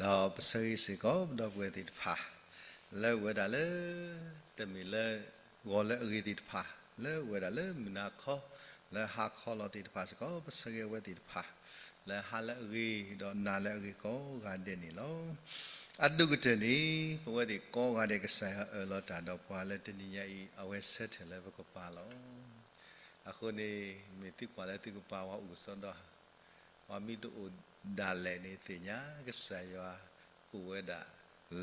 ဒီးပဆၢဂ့ၤစ့ၢ်ကီး ပဒီပုၢ်ဝဲၢ်သ့ၣ်တဖၣ် လၢအိၣ်ဝဲဒၣ်လၢ တမ့ၢ်လၢ ဂီၤလၢအဂ့ၤသ့ၣ်တဖၣ် လၢအိၣ်ဝဲဒၣ်လၢမုၢ်နၤခီ လၢဟါခီလီၤသ့ၣ်တဖၣ်စ့ၢ်ကီး ပဆၢဂ့ၤအဝဲသ့ၣ်တဖၣ် လၢဟါလၢအဂ့ၤ ဒီးနၤလၢအဂ့ၤကိးဂၤဒဲးန့ၣ်လီၤ. အဒိၣ်ကတၢၢ်န့ၣ် ပဝဲသ့ၣ်ကိးဂၤဒဲးကစၢ်ယွၤအၢၣ်လီၤတၢ်ဒီးပှၤလၢတနံၤညါအံၤ အဝဲဆၢထၢၣ်လၢပကပၤလီၤ. အဃိန့ၣ် မ့ၢ်သုကွၢ်လၢသုကပၤ ပှၤအိၣ်ကစီဒီဧါ, ပှၤမ့ၢ်တအိၣ်ဒၣ်လဲာ်န့ၣ် သ့ၣ်ညါကစၢ်ယွၤအိၣ်ဝဲဒၣ်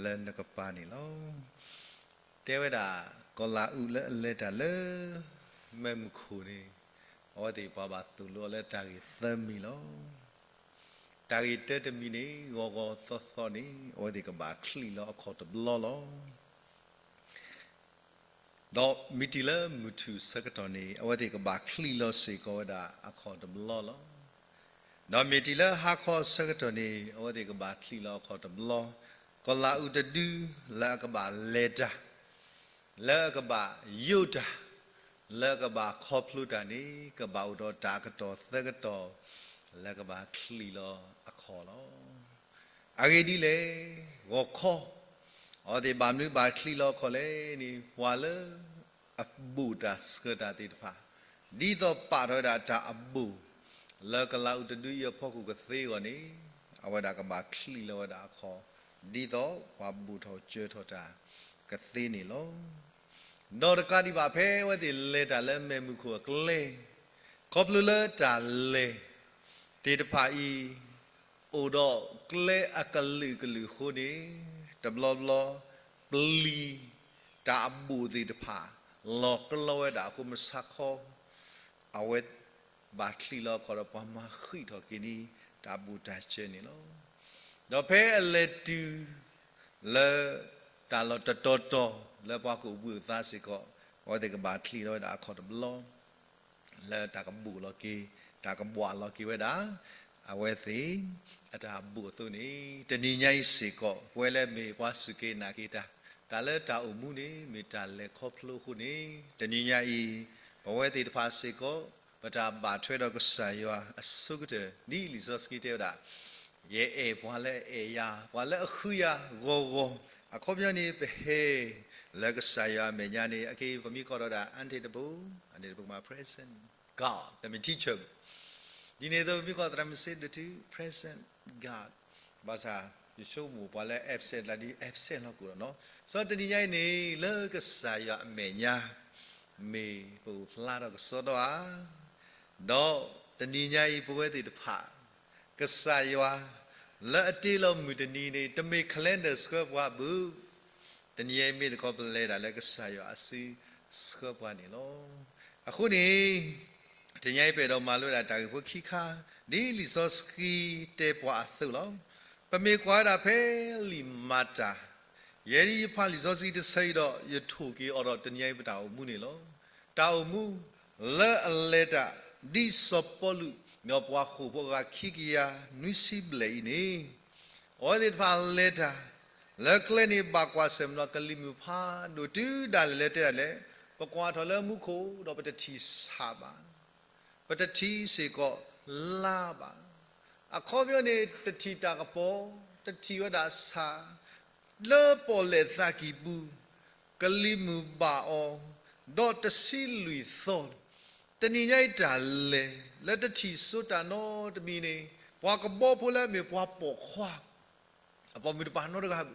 လၢနကပၤန့ၣ်လီၤ. တဲဝဲဒၣ် ကီၤလၤအူလၢအလဲၤတၢ်လၢ မဲးမုၢ်ခိၣ်န့ၣ် အဝဲသ့ၣ်ပှၤဘၣ်သိၣ်လိအီၤလၢတၢ်ဂ့ၢ်သၢမံၤလီၤ. တၢ်ဂ့ၢ်တၢတမံၤန့ၣ် ဂီၤဂီၤသီသီန့ၣ် အဝဲသ့ၣ်ကဘၣ်ချံးလီၤအခီၣ်တဘျီလီၤ. ဒီးမ့ၢ်တုၤလၢမုၢ်ထူၣ်အဆၢကတီၢ်န့ၣ် အဝဲသ့ၣ်ကဘၣ်ချံးလီၤစ့ၢ်ကီးဝဲဒၣ်အခီၣ်တဘျီလီၤ. ဒီးမ့ၢ်တုၤလၢဟါခီအဆၢကတီၢ်န့ၣ် အဝဲသ့ၣ်ကဘၣ်ချံးလီၤအခီၣ်တဘျီ, ကီၤလၤအူတဒုလၢအကဘၣ်လဲၤတၢ် လၢအကဘၣ်ယိးတၢ်, လၢအကဘၣ်ခီဖျိတၢ်န့ၣ် ကဘၣ်အိၣ်ဒီးတၢ်အကတီၢ်သၢကတီၢ် လၢကဘၣ်ချံးလီၤအခီၣ်လီၤ. အဂ့ၢ်ဒ်လဲၣ်, ဂီၤခီ အဝဲသ့ၣ်ဘၣ်မနုၤဘၣ်ချံးလီၤအခီၣ်လဲၣ်န့ၣ် ပှၤလၢ အဘူးတၢ်ဆှၢတၢ်သ့ၣ်တဖၣ် ဒ်သိးပာ်ထီၣ်ဝဲဒၣ်တၢ်အဘူး လၢကီၤလၤအူတဒုအံၤအဖီခိၣ်ကသ့အဂီၢ်န့ၣ် အဝဲဒၣ်ကဘၣ်ချံးလီၤဝဲဒၣ်အခီၣ် ဒ်သိးပှၤဘူးထီၣ်စၢထီၣ်တၢ်ကသ့န့ၣ်လီၤ. ဒီးတကးဒံးဘၣ်ဖဲအဝဲသ့ၣ်လဲၤတၢ်လၢမဲးမုၢ်ခိၣ်အကျဲ ခီဖျိလၢတၢ်လဲၤသ့ၣ်တဖၣ်အံၤ အိၣ်ဒီးကျဲအကလုာ်ကလုာ်အဃိန့ၣ် တဘျီဘျီ ပျံၤ တၢ်အဘူးသ့ၣ်တဖၣ် လီၤကလီဝဲဒၣ်အဃိ မုၢ်ဆါခီ အဝဲဘၣ်ချံးလီၤအခီၣ်ဒီးပှၤမၤဃံးထီၣ်က့ၤန့ၣ် တၢ်ဘူးတၢ်စၢန့ၣ်လီၤ. ဒီးဖဲအလဲၤတုၤ လၢတၢ်လီၢ်တတီၤတီၤ လၢပှၤကအိၣ်ဘှံးအိၣ်သါစ့ၢ်ကီး အဝဲသ့ၣ်ကဘၣ်ချံးလီၤဝဲဒၣ်အခီၣ်တဘျီ လၢတၢ်ကဘူးလီၤက့ၤ တၢ်ကဘှးလီၤက့ၤဝဲဒၣ် အဝဲသ့ၣ်အတၢ်ဘူးအသိးန့ၣ် တနံၤညါအံၤစ့ၢ်ကီး ပဝဲလၢမ့ၢ်ပှၤစူၢ်က့ၤနာ်က့ၤတၢ် တၢ်လၢတၢ်အိၣ်မူန့ၣ် မ့ၢ်တၢ်လဲၤခီဖျိအဃိန့ၣ် တနံၤညါအံၤ ပဝဲသ့ၣ်တဖၣ်စ့ၢ်ကီး ပတၢ်ဘၣ်ထွဲဒီးကစၢ်ယွၤအဆိကတၢၢ် ဒ်လံာ်စီဆှံတဲဝဲဒၣ် ယအဲၣ်ပှၤလၢအအဲၣ်ယၤ ပှၤလၢအဃုယၤဂီၤဂီၤ အခီပညီန့ၣ် ပဟဲလၢကစၢ်ယွၤအမဲာ်ညါန့ၣ် အက့ ပမ့ၢ်ကိးဒီးဒၣ် အါတ့ၢ်တဘိ အါတ့ၢ်တဘိမး present God တမ့ၢ် teacher ဒ်န့ၣ်အသိး ပမ့ၢ်ကိးသရၣ်မုၣ်စ့ဒၢးထူ present God ဘၣ်ဆၣ် ယဆိကမိၣ်ပှၤလၢ absent လၢဒ် absent လီၤကိၣ်လီၤနီၤ. စီၤတနံၤညါအံၤန့ၣ် လၢကစၢ်ယွၤအမဲာ်ညါ မ့ၢ်ပအိၣ်ဖျါထီၣ်ကစီဒီဧါ ဒီးတနံၤညါအံၤ ပဝဲသ့ၣ်တဖၣ် ကစၢ်ယွၤ လၢအတ့လီၤမုၢ်တနံၤန့ၣ် တမ့ၢ် calendar ဆှၢပှၤဘၣ်. တနံၤညါအံၤမ့ၢ်တခီ ပလဲၤဒၣ်လၢကစၢ်ယွၤအစုဆှၢပှၤန့ၣ်လီၤ. အဃိန့ၣ် တနံၤညါအံၤပအဲၣ်ဒိးမၤလိဝဲဒၣ်တၢ်ဂ့ၢ်ဖိခံခါ ဒ်လံာ်စီဆှံတဲပှၤအသိးလီၤ. ပမ့ၢ်ကွၢ်ဝဲဒၣ်ဖဲလံာ်မၤတၢ် ယဲဒ်ယဖးလံာ်စီဆှံတဆၢအံၤဒီး ယထိၣ်က့ၤအီၤဒီး တနံၤညါအံၤပတၢ်အိၣ်မူန့ၣ်လီၤ. တၢ်အိၣ်မူ လၢအလဲၤတၢ် ဒ်စီၤပီလူး ဒီးပှၤဃိာ်ဖိအဂၤခံကယၤနွံဆံဘျဲၣ်အံၤန့ၣ် အဝဲသ့ၣ်တဖၣ်လဲၤတၢ် လၢကျဲန့ၣ်ဘၣ်ကွၢ်ဆၢၣ်မဲာ်ဒီးကလံၤမုၢ်ဖးဒိၣ်တုၤဒၣ်လဲာ်လၢတဲဒၣ်လဲာ် ပကွၢ်ထီၣ်လၢမူခိၣ်ဒီးပတထံၣ်ဆၣ်ဘၣ်. ပတထံၣ်စ့ၢ်ကီးလါဘၣ်. အခီပညီန့ၣ် တထံၣ်တၢ်ကပီၤ, တထံၣ်ဝဲဒၣ်ဆၣ်, လၢပီၣ်လဲၣ်သးကံၢ်ပူၤ ကလံၤမုၢ်ဘၣ်အီၤ, ဒီးတဆံလွံၢ်သီလီၤ. တနံၤညါအံၤတၢ်လဲၤ လၢတထံၣ်စိတၢ်နီတမံၤန့ၣ် ပှၤကဘီဖိလၢအမ့ၢ်ပှၤပိာ်ခွါ အပိာ်မုၣ်တပၤနီတဂၤဘၣ်.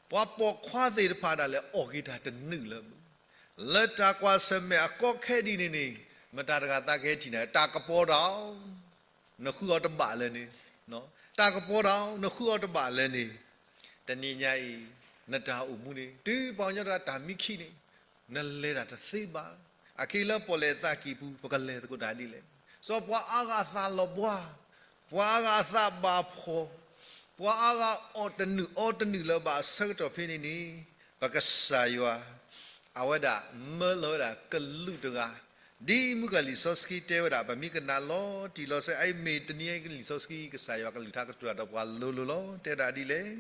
ပှၤပိာ်ခွါသ့ၣ်တဖၣ်ဒၣ်လဲာ်အီၣ်က့ၤတၢ်တနုာ်လၢၤဘၣ်. လၢတၢ်ကွၢ်ဆၢၣ်မဲာ်အကီခဲဒ်န့ၣ်န့ၣ် မတၤတဂၤသးကဟဲထံၣ်နၤ တၢ်ကပီၤတၢ် နဃုအီၤတဘၣ်လၢၤန့ၣ်, တၢ်ကပီၤတၢ် နဃုအီၤတဘၣ်လၢၤန့ၣ်, တနံၤညါအံၤ နတၢ်အိၣ်မူန့ၣ် တုၤပှၤကညီတဂၤတၢ်မံခံန့ၣ် နလဲၤတၢ်တသ့ဘၣ်. အခဲအံၤလၢပီၣ်လဲၣ်သးကံၢ်ပူၤ ပကလဲၤသကိးတၢ်ဒ်လဲၣ်. စီၤပှၤအါဂၤအသးလီၤဘှါ, ပှၤအါဂၤအသးဘၣ်ဖှီၣ်, ပှၤအါဂၤအီၣ်တနုာ်အီတနုာ်လၢၤဘၣ်အဆၢကတီၢ်ဖဲန့ၣ်န့ၣ် ပကစၢ်ယွၤ အဝဲဒၣ်မၢလီၤဝဲဒၣ်ကလူးတဂၤ ဒ်မုၢ်ကၢ်လံာ်စီဆှံတဲဝဲဒၣ် ပမ့ၢ်ကနၣ်လီၤတံၢ်လီၤဆဲး အအံၤမ့ၢ်တနံၤအံၤကလံာ်စီဆှံ ကစၢ်ယွၤကလုၢ်ကထါကတိၤတၢ်ဒီးပှၤလိၤလိၤလီၤ. တဲဒၣ်ဒ်လဲၣ်.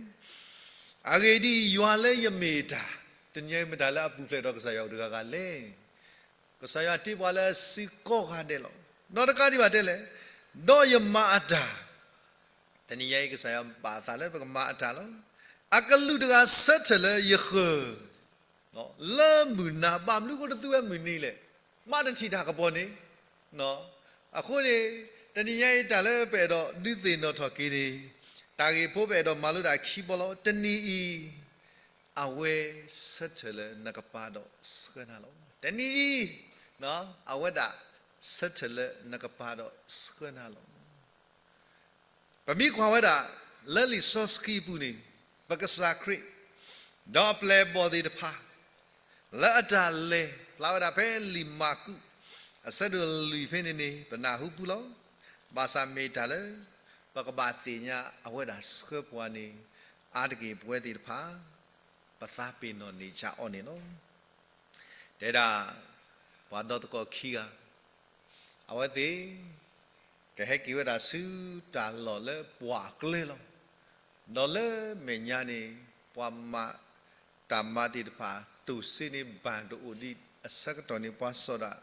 အဂ့ၢ်ဒ်အံၤ, ယွၤလၢယမ့ၢ်တၢ်, တနံၤအံၤမတၤလၢအပူၤဖျဲးဒီးကစၢ်ယွၤတဂၤဂၤလဲၣ်. ကစၢ်ယွၤတ့ပှၤလၢအစုကိးဂၤဒဲးလီၤ. ဒီးတကးဒံးဘၣ်တဲလဲၣ်, ဒီးယမၤအတၢ် တနံၤညါအံၤ ကစၢ်ယွၤပာ်အသးလၢပကမၤအတၢ်လီၤ. အကလူးတဂၤဆၢထၢၣ်လၢယဃၢၤ လၢမုၢ်နၤ, ဘၣ်မနုၤဃိတသူဝဲမုၢ်နံၤလဲၣ်. ဘၣ်တထံၣ်တၢ်ကပီၤန့ၣ်. အဃိန့ၣ် တနံၤညါအံၤ တၢ်လၢပအဲၣ်ဒိးဒုးသ့ၣ်နီၣ်ထီၣ်က့ၤန့ၣ်, တၢ်ဂ့ၢ်ဖိပအဲၣ်ဒိးမၤလိဒၣ်ခံဘီလီၤ. တနံၤအံၤ အဝဲဆၢထၢၣ်လၢနကပၤဒီးဆှၢနၤလီၤ. တနံၤအံၤ အဝဲဒၣ်ဆၢထၢၣ်လၢနကပၤဒီးဆှၢနၤလီၤ. ပမ့ၢ်ကွၢ်ဝဲဒၣ် လၢလံာ်စီဆှံအပူၤန့ၣ်, ပကစၢ်ခရံာ် ဒီးအပျဲၢ်အဘီၣ်သ့ၣ်တဖၣ် လၢအတၢ်လဲၤ ဖျါဝဲဒၣ်ဖဲလံာ်မၢ်ကူး အဆၢဒိၣ်လွံၢ်ဖဲန့ၣ်န့ၣ် ပနၢ်ဟူပူၤလီၤ. ဘၣ်ဆၣ်မ့ၢ်တၢ်လၢ ပကဘၣ်သ့ၣ်ညါအဝဲဒၣ်ဆှၢပှၤန့ၣ် အါတက့ၢ်ပဝဲသ့ၣ်တဖၣ် ပသးပ့ၤနီၣ်န့ၢ်ဆါအီၤန့ၣ်လီၤ. တဲဒၣ် ပှၤဒီသကိးခံဂၤ အဝဲသ့ၣ် ကဟဲက့ၤဝဲဒၣ်ဆူတၢ်လီၢ်လၢပှၢ်အကျဲလီၤ. ဒီးလၢမဲာ်ညါန့ၣ် ပှၤမၤတၢ်မၤသ့ၣ်တဖၣ် တိၢ်စ့န့ၣ် ဘၣ်တအိၣ်ဒံးအဆၢကတီၢ်န့ၣ် ပှၤစိာ်ဒၣ်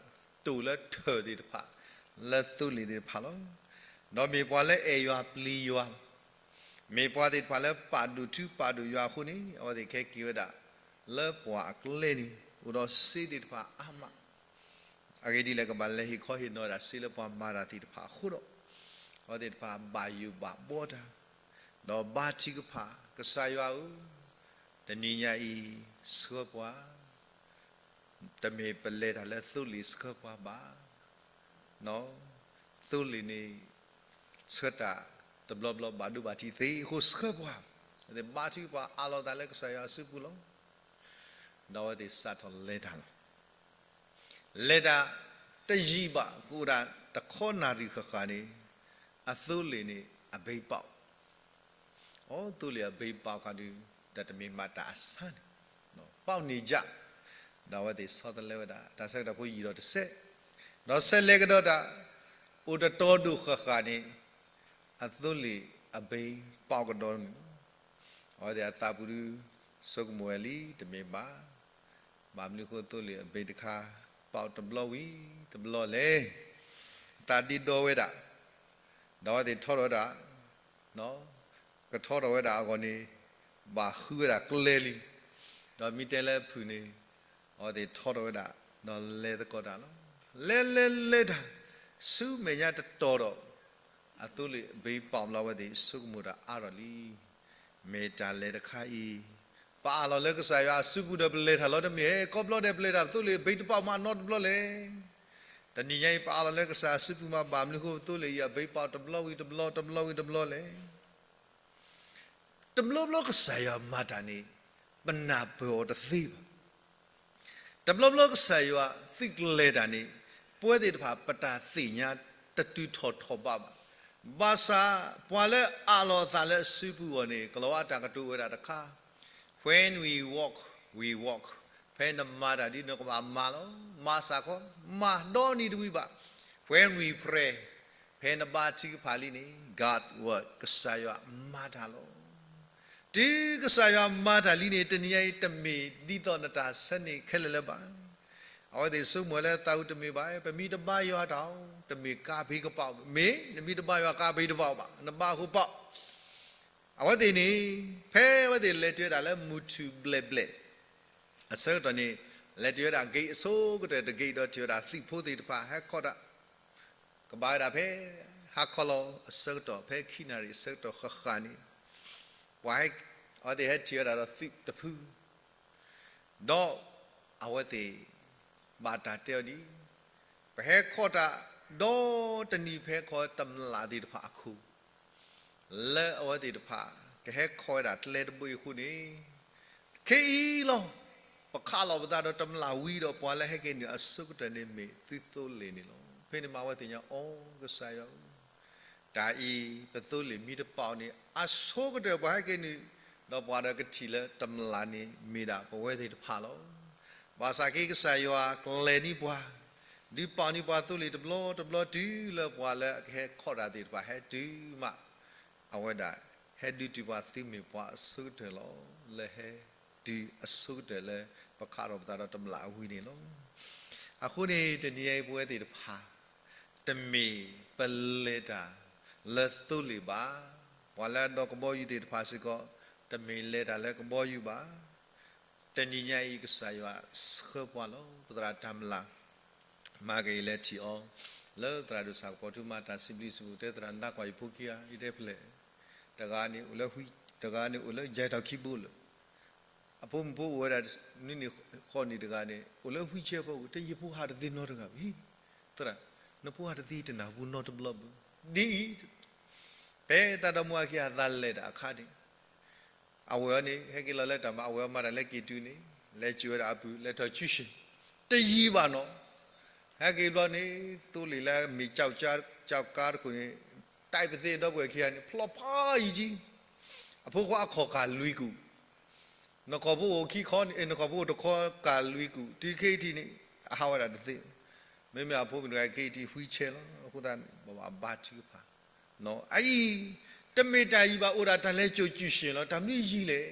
တိၢ်လၢထၢၣ်သ့ၣ်တဖၣ် လၢသိလ့ၣ်သ့ၣ်တဖၣ်လီၤ. ဒီးမ့ၢ်ပှၤလၢအဲၣ်ယွၤပျံၤယွၤလီၤ. မ့ၢ်ပှၤသ့ၣ်တဖၣ်လၢပာ်ဒိၣ်ထူပာ်ဒိၣ်ယွၤအဃိန့ၣ် အဝဲသ့ၣ်ကဟဲက့ၤဝဲဒၣ် လၢပှၢ်အကျဲန့ၣ် အိၣ်ဒီးစ့သ့ၣ်တဖၣ်အါမး အဂ့ၢ်ဒ်လဲၣ် ကဘၣ်လဲၤဟ့ၣ်ခီဟ့ၣ်နီၤဝဲဒၣ်စ့လၢပှၤမၤတၢ်သ့ၣ်တဖၣ်အဃိဒီး အဝဲသ့ၣ်တဖၣ်ဘၣ်ယိၣ်ဘၣ်ဘှီတၢ် ဒီးဘါထုကဖၣ် ကစၢ်ယွၤဧၢ, တနံၤညါအံၤ ဆှၢပှၤ, တမ့ၢ်ပလဲၤတၢ်လၢသိလ့ၣ်ဆှၢပှၤဘၣ်. သိလ့ၣ်န့ၣ် ဆှၢတၢ်တဘျီဘျီဘၣ်ဒိဘၣ်ထံးသ့အဃိ ဆှၢပှၤ, ဘါထုကဖၣ်အးလီၤသးလၢကစၢ်ယွၤအစုပူၤလီၤ. ဒီးအဝဲသ့ၣ်စးထီၣ်လဲၤတၢ်လီၤ. လဲၤတၢ်တယံာ်ဘၣ် ကအိၣ်ဒၣ်တခီနၣ်ရံၣ်ဃၣ်ဃၣ်န့ၣ် အသိလ့ၣ်န့ၣ် အဘဲပာ်, အသိလ့ၣ်အဘဲပာ်ဃာ်ဒီး တၢ်တမ့ၢ်မၤတၢ်အဆါန့ၣ် ပာ်န့ၢ်ယၤ, ဒီးအဝဲသ့ၣ်ဆီတလဲဝဲဒၣ် တၢ်ဆၢကတီၢ်ဖိယံာ်ဒီးတစဲး, ဒီးဆဲးလဲၤကဒီးတၢ် အိၣ်တတီၤဒိၣ်ဃၣ်ဃၣ်န့ၣ် အသိလ့ၣ်အဘဲပာ်ကဒီးန့ၣ်လီၤ. အဝဲသ့ၣ်အသးပူၤဒုး ဆိကမိၣ်ဝဲလံ တမ့ၢ်ဘၣ်, ဘၣ်မနုၤဃိသိလ့ၣ်အဘဲတခါ ပာ်တဘျီဝံၤတဘျီလဲၣ်. အသးဒ့ဒီဝဲဒၣ်, ဒီးအဝဲသ့ၣ်ထီထီၣ်ဝဲဒၣ် ကထီထီၣ်ဝဲဒၣ်အဂီၢ်န့ၣ် ဘၣ်ဃုဝဲဒၣ်ကျဲလံ. ဒီးမ့ၢ်တဲလၢအဖုၣ်န့ၣ် အဝဲသ့ၣ်ထီထီၣ်ဝဲဒၣ် ဒီးလဲၤသကိးတၢ်လီၤ. လဲၤလဲၤလဲၤတၢ် ဆူမဲာ်ညါတတီၤဒီး အသိလ့ၣ်အဘဲပာ်ဘျီ အဝဲသ့ၣ်ဆိကမိၣ်တၢ်အါထီၣ်လံ. မ့ၢ်တၢ်လဲၤတခါအံၤ ပအးလီၤလၢကစၢ်ယွၤအစုပူၤဒီးပလဲၤတၢ်လီၤ တမ့ၢ်ဧါ. ခီဖျိဒဲးပလဲၤတၢ် ပသိလ့ၣ်အဘဲတပာ်မးနီတဘျီလဲၣ်. တနံၤညါအံၤ ပအးလီၤလၢကစၢ်အစုပူၤမး ဘၣ်မနုၤဃိပသိလ့ၣ်အံၤ အဘဲပာ်တဘျီဝံၤတဘျီတဘျီဝံၤတဘျီလဲၣ်. တဘျီဘျီကစၢ်ယွၤမၤတၢ်န့ၣ် ပနၢ်ပၢၢ်အီၤတသ့ဘၣ်. တဘျီဘျီကစၢ်ယွၤသုးကျဲၤတၢ်န့ၣ် ပဝဲသ့ၣ်တဖၣ်ပတၢ်သ့ၣ်ညါတတုၤထီၣ်ထီၣ်ဘးဘၣ်. ဘၣ်ဆၣ်ပှၤလၢအးလီၤအသးလၢအစုပူၤအဂီၢ်န့ၣ် ကလီၤဝါတၢ်ကတိၤဝဲဒၣ်တခါ, When we walk, we walk. ဖဲနမၤတၢ်ဒ်နကဘၣ်မၤလီၤ. မၤစ့ၢ်ကီး, မၤဒီနံၤတဝံၤဘၣ်. When we pray, ဖဲနဘါထုကဖၣ်လံန့ၣ် God work, ကစၢ်ယွၤမၤတၢ်လီၤ. တုၤကစၢ်ယွၤမၤတၢ်လံန့ၣ် တနံၤညါအံၤ တမ့ၢ်ဒ်သိးနတၢ်ဆၢန့ၣ်ခဲလၢာ်လၢၤဘၣ်. အဝဲသ့ၣ်ဆိကမိၣ်လၢသးဝံၤ တမ့ၢ်ဘၣ်, ပမ့ၢ်တဘါယွၤတၢ် တမ့ၢ်ကးပ့ၤကပာ်, မ့ၢ်နမ့ၢ်တဘါယွၤကးပ့ၤတပာ်ဘၣ်, နဘါအဃိပာ်. အဝဲသ့ၣ်န့ၣ် ဖဲအဝဲသ့ၣ်လဲၤတုၤဝဲဒၣ်လၢမုၢ်ထူၣ်ဘျဲၣ်ဘျဲၣ် အဆၢကတီၢ်န့ၣ် လဲၤတုၤဝဲဒၣ် gate အဆိကတၢၢ်တ gate ဒီးထံၣ်ဝဲဒၣ်သုးဖိသ့ၣ်တဖၣ်ဟဲခီတၢ်, ကဘၣ်ဝဲဒၣ်ဖဲ ဟါခီလီၤအဆၢကတီၢ် ဖဲခံနၣ်ရံၣ်အဆၢကတီၢ်ဃၣ်ဃၣ်န့ၣ် ပှၤဟဲ, အဝဲသ့ၣ်ဟဲထံၣ်ဝဲဒၣ်ဒီးသုးတဖု ဒီးအဝဲသ့ၣ် ဘၣ်တၢ်တဲအီၤဒ်အံၤ, ပဟဲခီတၢ်ဒီးတနံၤ ပဟဲခီတမျၢ်သ့ၣ်တဖၣ်အခိၣ်, လၢအဝဲသ့ၣ်တဖၣ် ကဟဲခီဝဲဒၣ်ကျဲတဘိအံၤအဃိန့ၣ်, ခဲအံၤလီၤ ပခးလီၤပသးဒီးတမျၢ်ဝံၤဒီး ပှၤလၢဟဲက့ၤနုာ်အဆိကတၢၢ်န့ၣ်မ့ၢ်သုသိလ့ၣ်န့ၣ်လီၤ. ဖဲန့ၣ်မးအဝဲသ့ၣ်ညါအီၤ ကစၢ်ယွၤဧၢ, တၢ်အံၤ ပသိလ့ၣ်မ့ၢ်တပာ်အီၤန့ၣ် အဆိကတၢၢ်ပှၤဟဲက့ၤနုာ်, ဒီးပှၤဒီးကထံၣ်လၢတမျၢ်န့ၣ်မ့ၢ်ဒၣ်ပဝဲသ့ၣ်တဖၣ်လီၤ. ဘၣ်ဆၣ်က့ၤကစၢ်ယွၤကျဲၤန့ၢ်ပှၤ, ဒုးပာ်န့ၢ်ပှၤသိလ့ၣ်တဘျီတဘျီတုၤလၢပှၤလၢအကဟဲခီတၢ်သ့ၣ်တဖၣ်ဟဲတုၤမး, အဝဲဒၣ် ဟဲဒုးတုၤပှၤသုမ့ၢ်ပှၤအဆိကတၢၢ်လီၤ. လၢဟဲတုၤအဆိကတၢၢ်လၢပခးလီၤပသးဒီးတမျၢ်ဝံၤန့ၣ်လီၤ. အဃိန့ၣ် တနံၤအံၤပဝဲသ့ၣ်တဖၣ် တမ့ၢ်ပလဲၤတၢ်လၢသိလ့ၣ်ဘၣ်. ပှၤလၢအဒီကဘီယူၤသ့ၣ်တဖၣ်စ့ၢ်ကီး တမ့ၢ်လဲၤတၢ်လၢကဘီယူၤဘၣ်. တနံၤညါအံၤ ကစၢ်ယွၤဆှၢပှၤလီၤ. ပသရၣ်တၢ်မလၤ မၤက့ၤလဲၤထံၣ်အီၤ လၢသရၣ်ဒိၣ်ဆၣ်ကပီၤထူမၤတၢ်စံးဘျုးစံးဖှိၣ် တဲသရၣ်နသးကွၢ်ယဖိခံဂၤ ယတဲဖျဲၣ် တဂၤန့ၣ်အိၣ်လၢ တဂၤန့ၣ်အိၣ်လၢယဲၢ်ထီၣ်ခံဘိလၢာ် အဖိမုၣ်ဖိအိၣ်ဝဲဒၣ် နွံနံၣ်ဃိးနံၣ်တဂၤန့ၣ် အိၣ်လၢ wheelchair ဖီခိၣ် တဲယဖိဟးတသ့နီတဂၤဘၣ်. သရၣ် နဖိဟးတသ့တနၢ်ဟူနီတဘျီဘၣ်. ဒ်အံၤ ဖဲတၢ်ဒီမါဝၤခံဂၤအသးလဲၤတၢ်အခါန့ၣ် အဝဲအံၤန့ၣ် ဟဲက့ၤလီၤလၢတၢ်မၤ အဝဲအံၤမၤတၢ်လၢက့ၤတုၤန့ၣ် လဲၤစၢၤဝဲဒၣ်အပုၢ် လဲၤထီၣ် tuition တယံာ်ဘၣ်နီၤ. ဟဲက့ၤဘျီန့ၣ် သိလ့ၣ်လၢအမ့ၢ် ကၠီကါတခိၣ်န့ၣ် တၢ်ပသ့ၣ်ဒီပုၢ်ဝဲၢ်ခံဂၤန့ၣ် ဖျီဖးယံာ်ကံ အဖိခွါအခီၣ်ကၢ်လွံၢ်ကူာ် နခီၣ်ဖိအိၣ်ခံခီန့ၣ် နခီၣ်ဖိအိၣ်တခီကၢ်လွံၢ်ကူာ် တုၤခဲအံၤထံးန့ၣ် အဟးဝဲဒၣ်တသ့. မ့မ့ၢ်အဖိမုၣ်တဂၤခဲအံၤထံး wheelchair လီၤ. အဃိသတးန့ၣ် ပဘၣ်ဘါထုကဖၣ် အအံၤ တမ့ၢ်တၢ်ယံၤဘၣ် အိၣ်ဒၣ်တၢ်လဲၤစိာ် tuition လီၤ. တၢ်မနုၤယံၤလဲၣ်.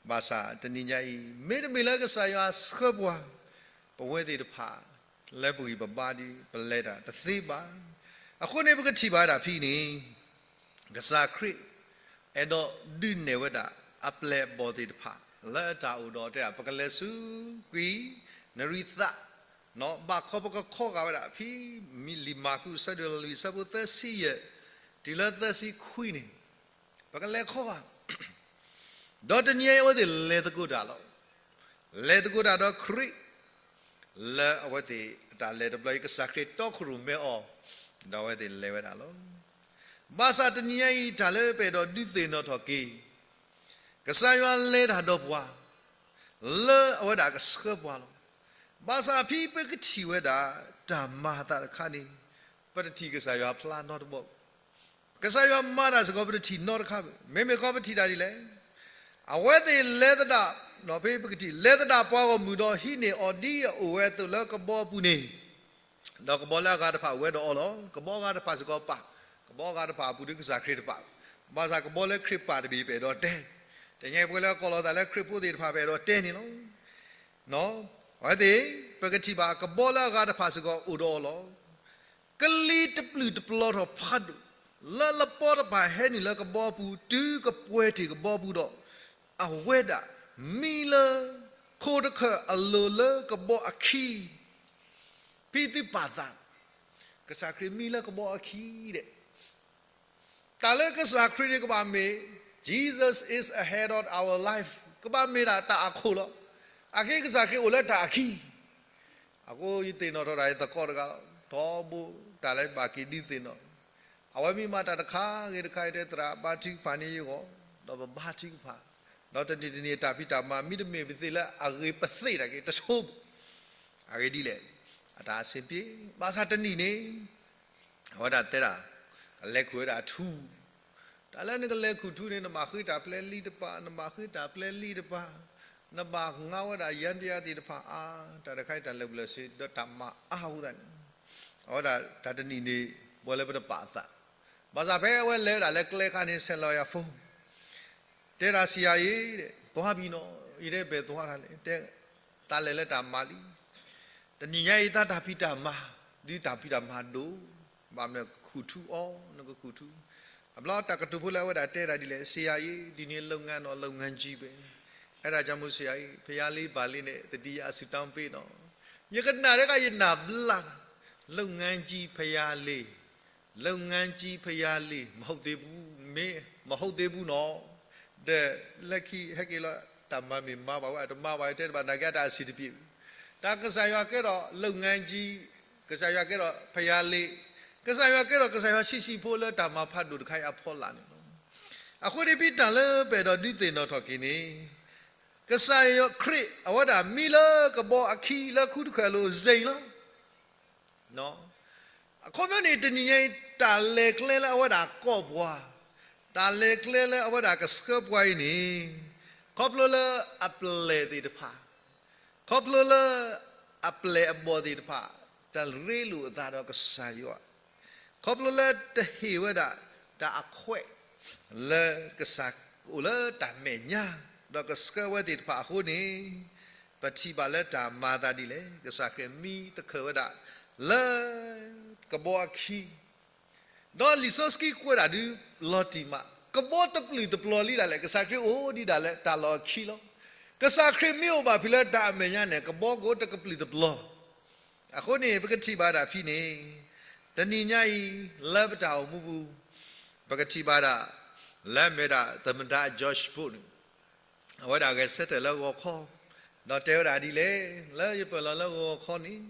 ဘၣ်ဆၣ်တနံၤညါအံၤ မ့တမ့ၢ်လၢကစၢ်ယွၤဆှၢပှၤ ပဝဲသ့ၣ်တဖၣ် လၢပဂံၢ်ပဘါဒီး ပလဲၤတၢ်တသ့ဘၣ်. အဃိန့ၣ် ပကထံၣ်ဘၣ်ဒၣ်ဖဲန့ၣ် ကစၢ်ခရံာ် အဲၣ်ဒိးဒုးနဲၣ်ဝဲဒၣ် အပျဲၢ်အဘီၣ်သ့ၣ်တဖၣ် လၢတၢ်အိၣ်ဒီးတဲဒၣ် ပကလဲၤဆူကွံာ် နရံးသး ဘၣ်ခီပကခီဂာ်ဝဲဒၣ် ဖဲလံာ်မၢ်ကူး အဆၢဒိၣ်လွံၢ် အဆၢဖိသၢဆံယဲၢ် တုၤလၢသၢဆံခွံန့ၣ် ပကလဲၤခီဂာ် ဒီးတနံၤအံၤအဝဲသ့ၣ်လဲၤသကိးတၢ်လီၤ. လဲၤသကိးတၢ်ဒီးခရံာ် လၢအဝဲသ့ၣ်အတၢ်လဲၤတဘျီအံၤ ကစၢ်ခရံာ်တီခိၣ်ရိၣ်မဲအီၤ ဒီးအဝဲသ့ၣ်လဲၤဝဲဒၣ်လီၤ. ဘၣ်ဆၣ်တနံၤညါအံၤ တၢ်လၢပအဲၣ်ဒိးဒုးသ့ၣ်နီၣ်ထီၣ်က့ၤ ကစၢ်ယွၤလဲၤတၢ်ဒီးပှၤ လၢအဝဲဒၣ်ကဆှၢပှၤလီၤ. ဘၣ်ဆၣ်ဖဲပကထံၣ်ဝဲဒၣ် တၢ်မၤအသးတခါန့ၣ် ပတထံၣ်ကစၢ်ယွၤဖျါနီတဘီ ကစၢ်ယွၤမၤတၢ်စ့ၢ်ကီး ပတထံၣ်နီတခါဘၣ်. မ့မ့ၢ်ခီပထံၣ်တၢ်ဒ်လဲၣ်. အဝဲသ့ၣ်လဲၤသဒၣ် ဖဲပကထံၣ် လဲၤသဒၣ်ပှၤဂီၢ်မုၢ်ဒီးဟံးန့ၢ်အီၤဒ်အအိၣ်ဝဲအသိးလၢကဘီအပူၤန့ၣ်, ဒီးကဘီလၢအဂၤတဖၣ်အိၣ်ဝဲဒီးအီၤလီၤ. ကဘီအဂၤတဖၣ်စ့ၢ်ကီးပာ်, ကဘီအဂၤတဖၣ်အပူၤဒ်ကစၢ်ခရံာ်တပာ်, ဘၣ်ဆၣ်ကဘီလၢခရံာ်ပာ်တဘ့ၣ်ပအဲၣ်ဒိးတဲ, တညါပှဲၤလၢအကိးလီၤသးလၢခရံာ်ဖိသ့ၣ်တဖၣ်ပအဲၣ်ဒိးတဲန့ၣ်လီၤ. အဝဲသ့ၣ် ပကထံၣ်ဘၣ်ကဘီလၢအဂၤတဖၣ်စ့ၢ်ကီးအိၣ်ဒီးအီၤလီၤ. ကလံၤတပျုာ်တပျီၤထီၣ်ဖးဒိၣ်, လၢလပီတဖၣ်ဟဲနုာ်လၢကဘီပူၤ တုၤကပှဲၤတ့ၢ်ကဘီပူၤဒီး, အဝဲဒၣ်မံလၢခိတခၢၣ်အလိၤလၢကဘီအခံ, ဖဲသုပာ်သး, ကစၢ်ခရံာ်မံလၢကဘီအခံဒဲး တၢ်လၢကစၢ်ခရံာ်န့ၣ်ကဘၣ်မ့ၢ်, Jesus is ahead of our life, ကဘၣ်မ့ၢ်ဒၣ်တၢ်အခိၣ်လီၤ. အက့ကစၢ်ခရံာ်အိၣ်လၢတၢ်အခံ, အဃိယသ့ၣ်နီၣ်ထီၣ်ဒၣ်ယသကိးတဂၤလီၤ. ထီဘိတၢ်လၢယဘၣ်က့ၤဒုးသ့ၣ်နီၣ်, အဝဲမ့ၢ်မၤတၢ်တခါဂ့ၤတခါအံၤ တဲသရၣ်ဘါထုကဖၣ်န့ၢ်ယဂီၢ်, ဒီးပဘါထုကဖၣ်, ဒီးတနံၤတနံၤတၢ်ဖံးတၢ်မၤ မ့တမ့ၢ်ပသ့ၣ်လၢအဂ့ၤပသ့ၣ်တၢ်က့ၤတဆိ, အဂ့ၢ်ဒ်လဲၣ်, အတၢ်အဆင်ပြေ, ဘၣ်ဆၣ်တနံၤန့ၣ် အဝဲဒၣ်တဲဒၣ်, ကလဲၤခူၣ်ဝဲဒၣ်ထူ, တၢ်လၢနကလဲၤခူၣ်ထူန့ၣ် နဘၣ်ဃ့တၢ်ပျဲလံတပၤ, နဘၣ်ဃ့တၢ်ပျဲလံတပၤ, နဘၣ်ငါဝဲဒၣ်ယန္တရားသ့ၣ်တဖၣ်အါ, တၢ်တခါအံၤတၢ်လၢာ်ပျၢၤစ့ဒီးတၢ်မၤအါအဃိသတးန့ၣ်, အဝဲဒၣ်တၢ်တနံၤန့ၣ် ပှၤလၢပတပာ်အသး, ဘၣ်ဆၣ်ဖဲအဝဲလဲၤဝဲဒၣ်လၢကျဲခါန့ၣ် ဆဲးလီၤယၤ phone တဲဒၣ်ဆံးယၤအံၤ, ပှၤဘံနီၤ, ယတဲဘယ်သွားတာလဲ, တဲ, တၢ်လဲၤလၢတၢ်မၤလံ, တနံၤညါအံၤသးတၢ်ဖံးတၢ်မၤ, ဒ်တၢ်ဖံးတၢ်မၤဒိၣ်, ဘၣ်မနုၤခူၣ်ထူအီၤ, နကခူၣ်ထူ, အဘျီတၢ်ကတိၤဖိလၢအဝဲဒၣ်တဲဒၣ်ဒ်လဲၣ်, ဆံးယၤအံၤ, ဒ်န့ၣ်လုပ်ငန်းတော့လုပ်ငန်းကြီးပဲ, အဲဒါကြောင့်မို့ဆရာကြီး, ဘုရားလေးပါလေးနဲ့ သတိရအဆူတောင်းပေးနော်, ယကနၣ်တခါယနၢ်ဘျါ, လုပ်ငန်းကြီး ဘုရားလေး လုပ်ငန်းကြီး ဘုရားလေး မဟုတ်သေးဘူး, မင်း မဟုတ်သေးဘူးနော်, ဒီးလၢခံဟဲက့ၤလီၤ, တၢ်မၤမ့ၢ်မၤဘၣ်ဝဲ အတမၤဘၣ်တဲတဘၣ် နာ်က့တၢ်အဆင်တပြေဘူး, တၢ်ကစၢ်ယွၤကဲထီၣ် လုပ်ငန်းကြီး, ကစၢ်ယွၤကဲထီၣ် ဘုရားလေး, ကစၢ်ယွၤကဲထီၣ် ကစၢ်ယွၤဆံးဆံးဖိလၢတၢ်မၤဖးဒိၣ်တခါအံၤအဖီလာ်န့ၣ်လီၤ. အဃိန့ၣ်ဖဲတၢ်လၢပအဲၣ်ဒိးဒုးသ့ၣ်နီၣ်ထီၣ်က့ၤန့ၣ်, ကစၢ်ယွၤခရံာ် အဝဲဒၣ်မံလၢကဘီအခံလၢခူတခၢၣ်အလိၤ စ့ၢ်လီၤ. အခီပညီန့ၣ် တနံၤညါအံၤ တၢ်လဲၤကျဲလၢအဝဲဒၣ်ကိးပှၤ, တၢ်လဲၤကျဲလၢအဝဲဒၣ်ကဆှၢပှၤအံၤန့ၣ်, ခီဖျိလၢအပျဲၢ်သ့ၣ်တဖၣ်, ခီဖျိလၢအပျဲၢ်အဘီၣ်သ့ၣ်တဖၣ် တရ့လိာ်အသးဒီးကစၢ်ယွၤ, ခီဖျိလၢတဟ့ၣ်ဝဲဒၣ်တၢ်အခွဲး လၢကစၢ်အိၣ်လၢတၢ်မဲာ်ညါ ဒီးကဆှၢဝဲသ့ၣ်တဖၣ်အဃိန့ၣ်, ပထံၣ်ဘၣ်လၢတၢ်မၤအသးဒ်လဲၣ်, ကစၢ်ခရံာ်မံတခၢၣ်ဝဲဒၣ် လၢကဘီအခံ ဒီးလံာ်စီဆှံကွဲးဒၣ်ဒုးလီၤတံၢ်မး, ကဘီတပျုာ်တပျီၤလံဒၣ်လဲာ်, ကစၢ်ခရံာ်အိၣ်ဒံးဒၣ်လၢတၢ်လီၢ်ခံလီၤ. ကစၢ်ခရံာ်မ့ၢ်အိၣ်ဘၣ်ဖဲလၢတၢ်အမဲာ်ညါန့ၣ် ကဘီကအိၣ်တကပျုာ်တပျီၤ. အဃိန့ၣ် ပကထံၣ်ဘၣ်ဒၣ်ဖဲန့ၣ်, တနံၤညါအံၤ လၢပတၢ်အိၣ်မူပူၤ, ပကထံၣ်ဘၣ်ဒၣ် လၢမ့ၢ်ဒၣ် သမ္မတ George Bush န့ၣ် အဝဲဒၣ်ဂဲၤဆၢထၢၣ်လၢဂီၤခီ, ဒီးတဲဝဲဒၣ်ဒ်လဲၣ်, လၢယပၢၢ်လီၤလၢဂီၤခီန့ၣ်,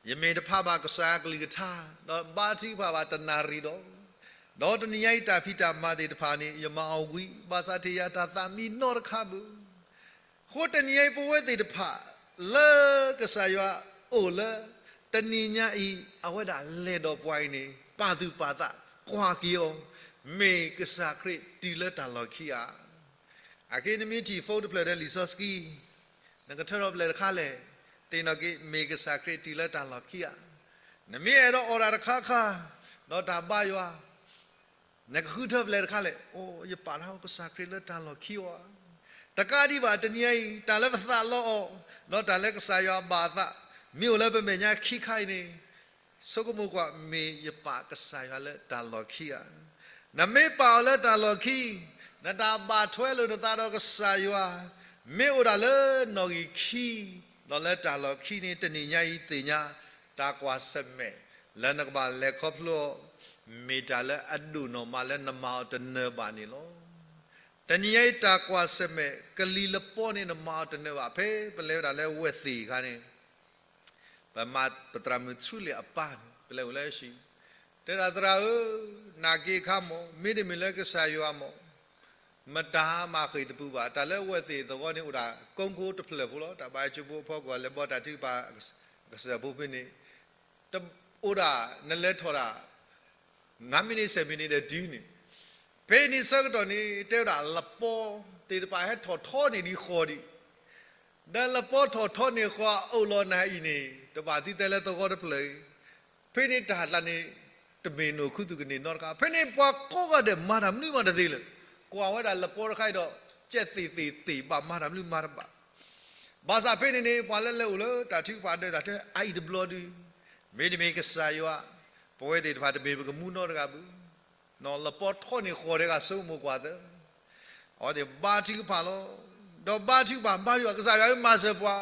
ယမ့ၢ်တဖးဘၣ်ကစၢ်ယွၤကလုၢ်ကထါ, ဒီးဘါထုကဖၣ်ဘၣ်တနၣ်ရံၣ်ဒီး, ဒီးတနံၤညါအံၤတၢ်ဖံးတၢ်မၤသ့ၣ်တဖၣ်န့ၣ် ယမၤအီၤဝံၤ ဘၣ်ဆၣ်တဟ့ၣ်ယၤတၢ်သးမံနီတခါဘၣ်. အဃိတနံၤညါအံၤ ပဝဲသ့ၣ်တဖၣ် လၢကစၢ်ယွၤအိၣ်လၢ တနံၤညါအံၤ အဝဲဒၣ်လဲၤဒီးပှၤအံၤန့ၣ် ပာ်သူၣ်ပာ်သး ကွၢ်က့ၤအီၤ, မ့ၢ်ကစၢ်ခရံာ်တုၤလၢတၢ်လီၢ်ခံဧါ. အခဲအံၤနမ့ၢ်ထံၣ် phone တဖျၢၣ်ဒီးလံာ်စီဆှံ, နကထၢထီၣ်ဖျဲးတခါလဲၣ်, သ့ၣ်နီၣ်က့ၤ မ့ၢ်ကစၢ်ခရံာ်တုၤလၢတၢ်လီၢ်ခံဧါ. နမ့ၢ်အဲၣ်ဒိးအိၣ်ဒၣ်တခါခါ, ဒီးတၢ်ဘါယွၤ နကဃုထၢဖျဲးတခါလဲၣ်, အိ ယပာ်ထီၣ်ကစၢ်ခရံာ်လၢတၢ်လီၢ်ခံဧါ. တကးဒံးဘၣ်တနံၤညါအံၤ တၢ်လၢပသးလီအီၤ, ဒီးတၢ်လၢကစၢ်ယွၤဘၣ်အသး မ့ၢ်အိၣ်လၢပမဲာ်ညါခံခါအံၤန့ၣ်, ဆိကမိၣ်ကွၢ် မ့ၢ်ယပာ်ကစၢ်ယွၤလၢတၢ်လီၢ်ခံဧါ. နမ့ၢ်ပာ်အီၤလၢတၢ်လီၢ်ခံ, နတၢ်ဘၣ်ထွဲလိာ်နသးဒီးကစၢ်ယွၤ မ့ၢ်အိၣ်ဒၣ်လၢနီၣ်ဂံၢ်ခံ, ဒီးလၢတၢ်လီၢ်ခံန့ၣ် တနံၤညါအံၤသ့ၣ်ညါ တၢ်ကွၢ်ဆၢၣ်မဲာ် လၢနကဘၣ်လဲၤခီဖျိအီၤ, မ့ၢ်တၢ်လၢအဒိၣ်နီၢ်မးလၢနမၤအီၤတနၢၤဘၣ်န့ၣ်လီၤ. တနံၤညါအံၤတၢ်ကွၢ်ဆၢၣ်မဲာ် ကလံၤလပီန့ၣ် နမၤအီၤတနၢၤဘၣ်. ဖဲပလဲၤဝဲဒၣ်လၢဝဲၢ်သ့ၣ်အခါန့ၣ် ပမၤပသရၣ်မုၣ်ဆူလ့ၣ်အပၢ်န့ၣ် ပလဲၤအိၣ်လၢဟံၣ်, တဲဒၣ်သရၣ်ဧၢ, နာ်က့အခါမး မ့တမ့ၢ်လၢကစၢ်ယွၤမး မတၤမၤဃ့ၢ်တပူၤဘၣ်. တၢ်လၢဝဲၢ်သ့ၣ်သဝီန့ၣ် အိၣ်ဒၣ်ကိးခိၣ်တဖျၢၣ်ဖိလီၤ. တၢ်ဘါယွၤကၠိဖိအဖီခိၣ် လဲၤဘီတၢ်ထုကဖၣ်ကစၢၢ်ဖိဖဲန့ၣ် အိၣ်ဒၣ်နလဲၤထီၣ်ဒၣ် ငါးမိနစ် ဆယ်မိနစ် ဒီးတုၤန့ၣ်, ဖဲန့ၣ်ဆၢကတီၢ်န့ၣ် တဲဝဲဒၣ်လပီသ့ၣ်တဖၣ်ဟဲထီၣ်ထီန့ၢ်ဒံးဃီဒံး, ဒီးလပီထီၣ်ထီန့ၢ်ဃီအအိၣ်လီၤနၤအံၤန့ၣ် တဘၣ်သုတဲလၢသဝီတဖျၢၣ်အံၤ, ဖဲန့ၣ်တၢ်တၢ်န့ၣ် တမ့ၢ်နိၣ်ခူသူၣ်ကန့ၢ်နီတခါ. ဖဲန့ၣ်ပှၤကိးဂၤဒဲးမၤတၢ်မနုၤမးတသ့လၢၤ, ကွၢ်ဝဲဒၣ်လပီတခါအံၤဒီး ကဲသ့ၣ်သ့ၣ်သ့ၣ်ဘၣ် မၤတၢ်မနုၤမၤတဘၣ် ဘၣ်ဆၣ်ဖဲန့ၣ်န့ၣ် ပှၤလၢလဲၤအိၣ်လၢတၢ်ထုကဖၣ်ဒၢးတၢ်တဲအအံၤတဘျီဒုး, မ့တမ့ၢ်ကစၢ်ယွၤ, ပဝဲသ့ၣ်တဖၣ်တမ့ၢ်ပကမူနီတဂၤဘၣ်. လပီထီန့ၢ်ဃီဒဲးဂၤဆိကမိၣ်ကွၢ်သၢ, အဝဲသ့ၣ်ဘါထုကဖၣ်လီၤ. ဒီးဘါထုကဖၣ် ဘါထုကဖၣ် ကစၢ်ယွၤဧၢမၤစၢၤပှၤ,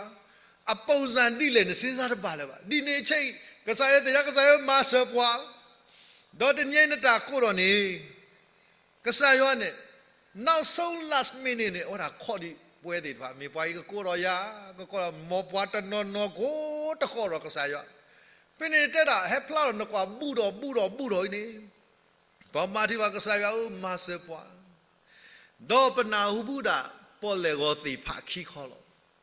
အပုံစံဒ်လဲၣ်နစ့စါတဘၣ်လၢၤဘၣ်. ဒ်န့ၣ်အဆၢအံၤ ကစၢ်ယွၤသ့ၣ်ညါ ကစၢ်ယွၤဧၢမၤစၢၤပှၤ, ဒီးတနံၤအံၤနတၢ်ကိးထီၣ်န့ၣ် ကစၢ်ယွၤန့ၣ် နောက်ဆုံး last minute န့ၣ် အဝဲဒၣ်ခိးဒံးပဝဲသ့ၣ်တဖၣ် မ့ၢ်ပှၤအံၤကကိးထီၣ်ယၤ, ကကိးထီၣ် မ်ပှၤတနီၤနီၤကိးတကိးဒီးကစၢ်ယွၤ, ဖဲန့ၣ်တဲဒၣ် ဟဲဖျါထီၣ်နကွၢ် ဘူးဒီးဘူးဒီးဘူးဒီးအံၤန့ၣ်, ပှၤမၤထံၣ်ဘၣ်ကစၢ်ယွၤဧၢမၤစၢၤပှၤ, ဒီးပနၢ်ဟူဘူးဒၣ် ပီၣ်လဲၣ်ဂီၤသ့ၣ်ဖးခံခီလီၤ.